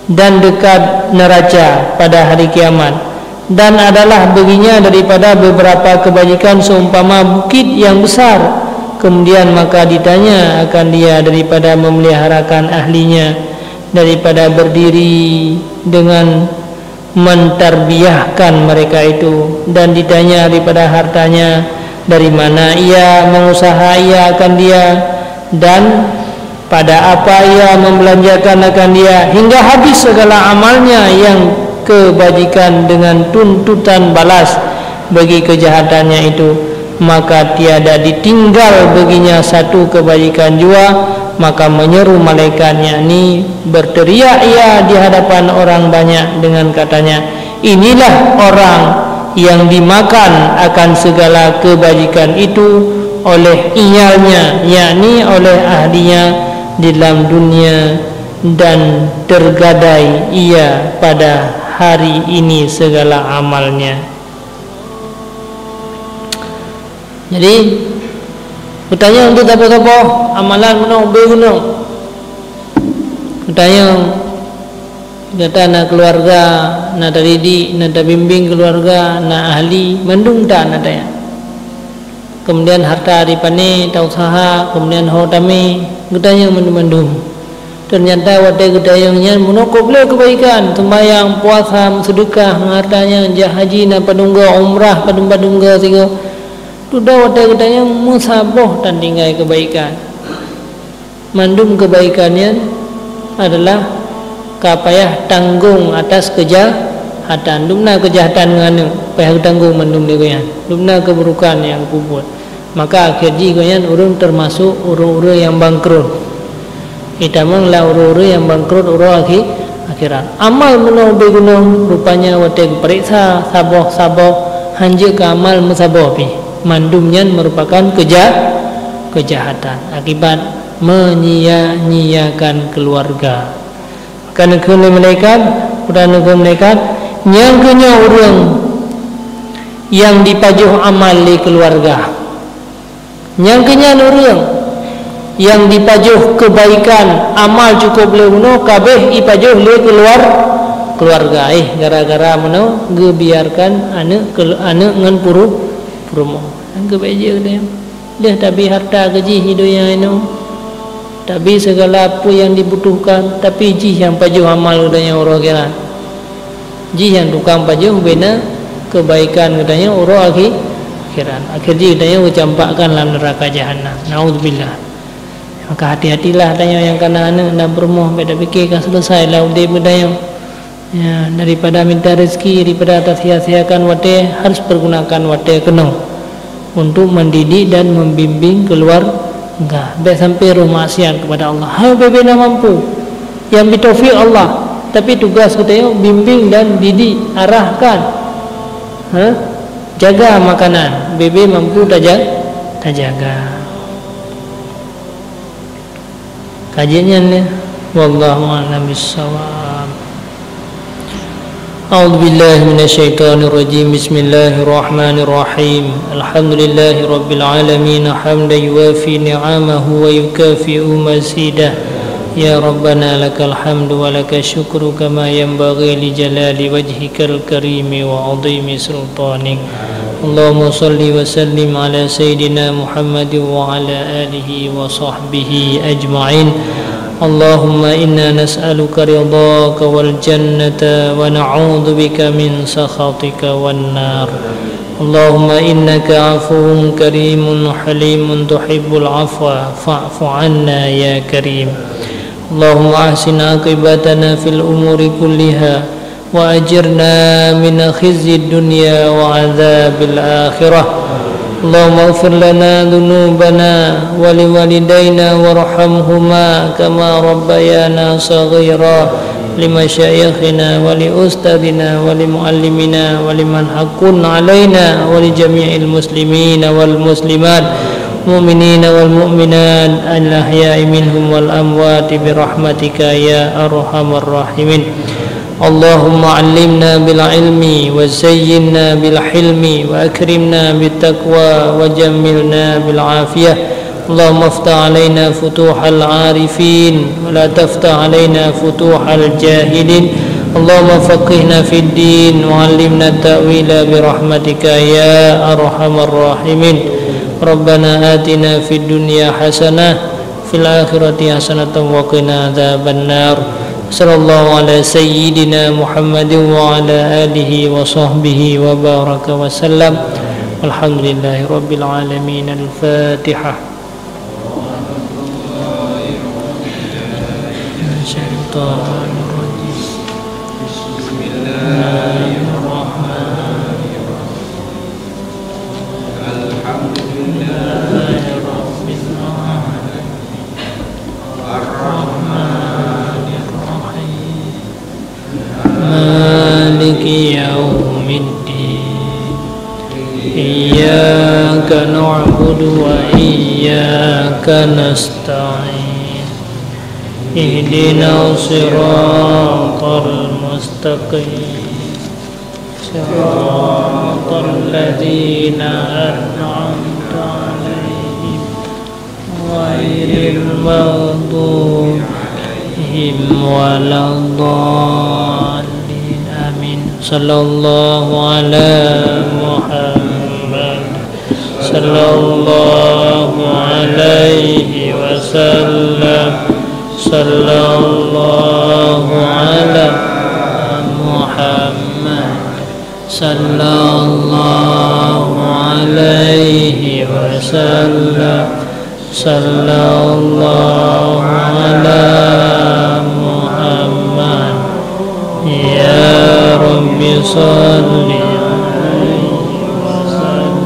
Dan dekat neraca pada hari kiamat, dan adalah baginya daripada beberapa kebajikan seumpama bukit yang besar. Kemudian maka ditanya akan dia daripada memeliharakan ahlinya, daripada berdiri dengan mentarbiahkan mereka itu, dan ditanya daripada hartanya, dari mana ia mengusaha ia akan dia, dan pada apa ia membelanjakan akan dia, hingga habis segala amalnya yang kebajikan dengan tuntutan balas bagi kejahatannya itu, maka tiada ditinggal baginya satu kebajikan jua. Maka menyeru malaikat, yakni berteriak ia di hadapan orang banyak dengan katanya, "Inilah orang yang dimakan akan segala kebajikan itu oleh iyalnya, yakni oleh ahlinya di dalam dunia, dan tergadai ia pada hari ini segala amalnya." Jadi, geutanyong untuk saboh-saboh amalan meunoe ubé gunong. Geutanyong, gata na keuluwarga, na tadidik, na tabimbéng keuluwarga, na ahli, mandum tan na tanyong. Keumudian harta dipané, tausaha, keumudian ho tamé, geutanyong mandum-mandum. Teunyata watée geutanyong nyan meunoe kôb lé keubaikan, seumbahyang, puasa, meuseudeukah, ngon harta nyan, jak haji, na padum goe, umrah, padum-padum goe sigoe. Dudoe watée geutanyong meusaboh tan tinggai keubaikan. Mandum keubaikan nyan adalah ka payah tanggong atas keujahatan. Dumna keujahatan ngon aneuëk, payah geutanggong mandum lé gobnyan. Dumna keuburukan nyang geupeubuet. Maka akhé jih gobnyan ureuëng teumasok ureuëng-ureuëng nyang bangkrot. Itamong lam ureuëng-ureuëng nyang bangkrot uroe akhi-, akhirat. Amal meunoe ubé gunong, rupanya watée geupareksa saboh-saboh, hanjeuet keu amal meusaboh pih. Mandum nyan meurupakan keuja-, keujahatan akibat menyia-nyiakan keuluwarga. Maka neukheun lé malaikat, udah neukheun malaikat, "Nyang keuh nyoe ureuëng nyang dipajoh amal lé keuluwarga. Nyang keuh nyan ureuëng nyang dipajoh keubaikan, amal cukôp lé bunoe, ka abéh ipajoh lé keuluwar-, keuluwarga." Eh, gara-gara meunoe geubiarkan aneuëk keu-, aneuëk ngon puru-, peurumoh. Nyang keuh bék jeuet deh. Lheueh tabi harta keu jih di donya inoe, tabi sigala peue nyang dibutuhkan, tapi jih nyang pajoh amal geutanyoe uroe akhirat. Jih nyang tukang pajoh bina keubaikan geutanyoe uroe akhi-, akhirat. Akhé jih geutanyoe geucampakkan lam neuraka jahanam. Naudzubillah. Maka hati-hatilah tanyoe nyang kana aneuëk dan peurumoh, bék tapike ka seuleusai lam udeb geutanyoe. Ya, daripada minta rezeki, daripada tasia-siakan watée, harus pergunakan watée keunoe untuk mendidik dan membimbing keluarga. Bék sampai roh maksiat kepada Allah. Hai bebe na mampu, nyang bri taufik Allah, tapi tugas geutanyoe bimbing dan didik, arahkan. Ha? Jaga makanan, bebe mampu taja-, tajaga. Kajian nyan lé. Wallahu a'lam bissawab. أعوذ بالله من الشيطان الرجيم. بسم الله الرحمن الرحيم. الحمد لله رب العالمين، حمدا يوافي نعمه ويكافئ مزيده. يا ربنا، لك الحمد ولك الشكر، كما ينبغي لجلال وجهك الكريم وعظيم سلطانك. اللهم صل وسلم على سيدنا محمد وعلى آله وصحبه أجمعين. اللهم إنا نسألك رضاك والجنة، ونعوذ بك من سخطك والنار. اللهم إنك عفو كريم حليم تحب العفو فاعف عنا يا كريم. اللهم أحسن عاقبتنا في الأمور كلها، وأجرنا من خزي الدنيا وعذاب الآخرة. اللهم اغفر لنا ذنوبنا ولوالدينا وارحمهما كما ربيانا صغيرا، لمشايخنا ولأستاذنا ولمعلمينا ولمن حق علينا ولجميع المسلمين والمسلمات، المؤمنين والمؤمنات، الأحياء منهم والأموات، برحمتك يا أرحم الراحمين. اللهم علمنا بالعلم، وزينا بالحلم، وأكرمنا بالتقوى، وجملنا بالعافية. اللهم افتح علينا فتوح العارفين، ولا تفتح علينا فتوح الجاهلين. اللهم فقهنا في الدين، وعلمنا التأويل برحمتك يا أرحم الراحمين. ربنا آتنا في الدنيا حسنة، في الآخرة حسنة وقنا عذاب النار. صلى الله على سيدنا محمد وعلى آله وصحبه وبارك وسلم. والحمد لله رب العالمين. الفاتحة. الشيطان الرجيم. بسم الله الرحمن الرحيم. الحمد لله رب العالمين. الرحمن الرحيم. مالك يوم الدين. إياك نعبد وإياك نستعين. اهدنا الصراط المستقيم. صراط الذين أنعمت عليهم غير المغضوب عليهم ولا الضالين. آمين. صلى الله على محمد. صلى الله عليه وسلم. صلى الله على محمد. صلى الله عليه وسلم. صلى الله على محمد. يا رب صل عليه وسلم.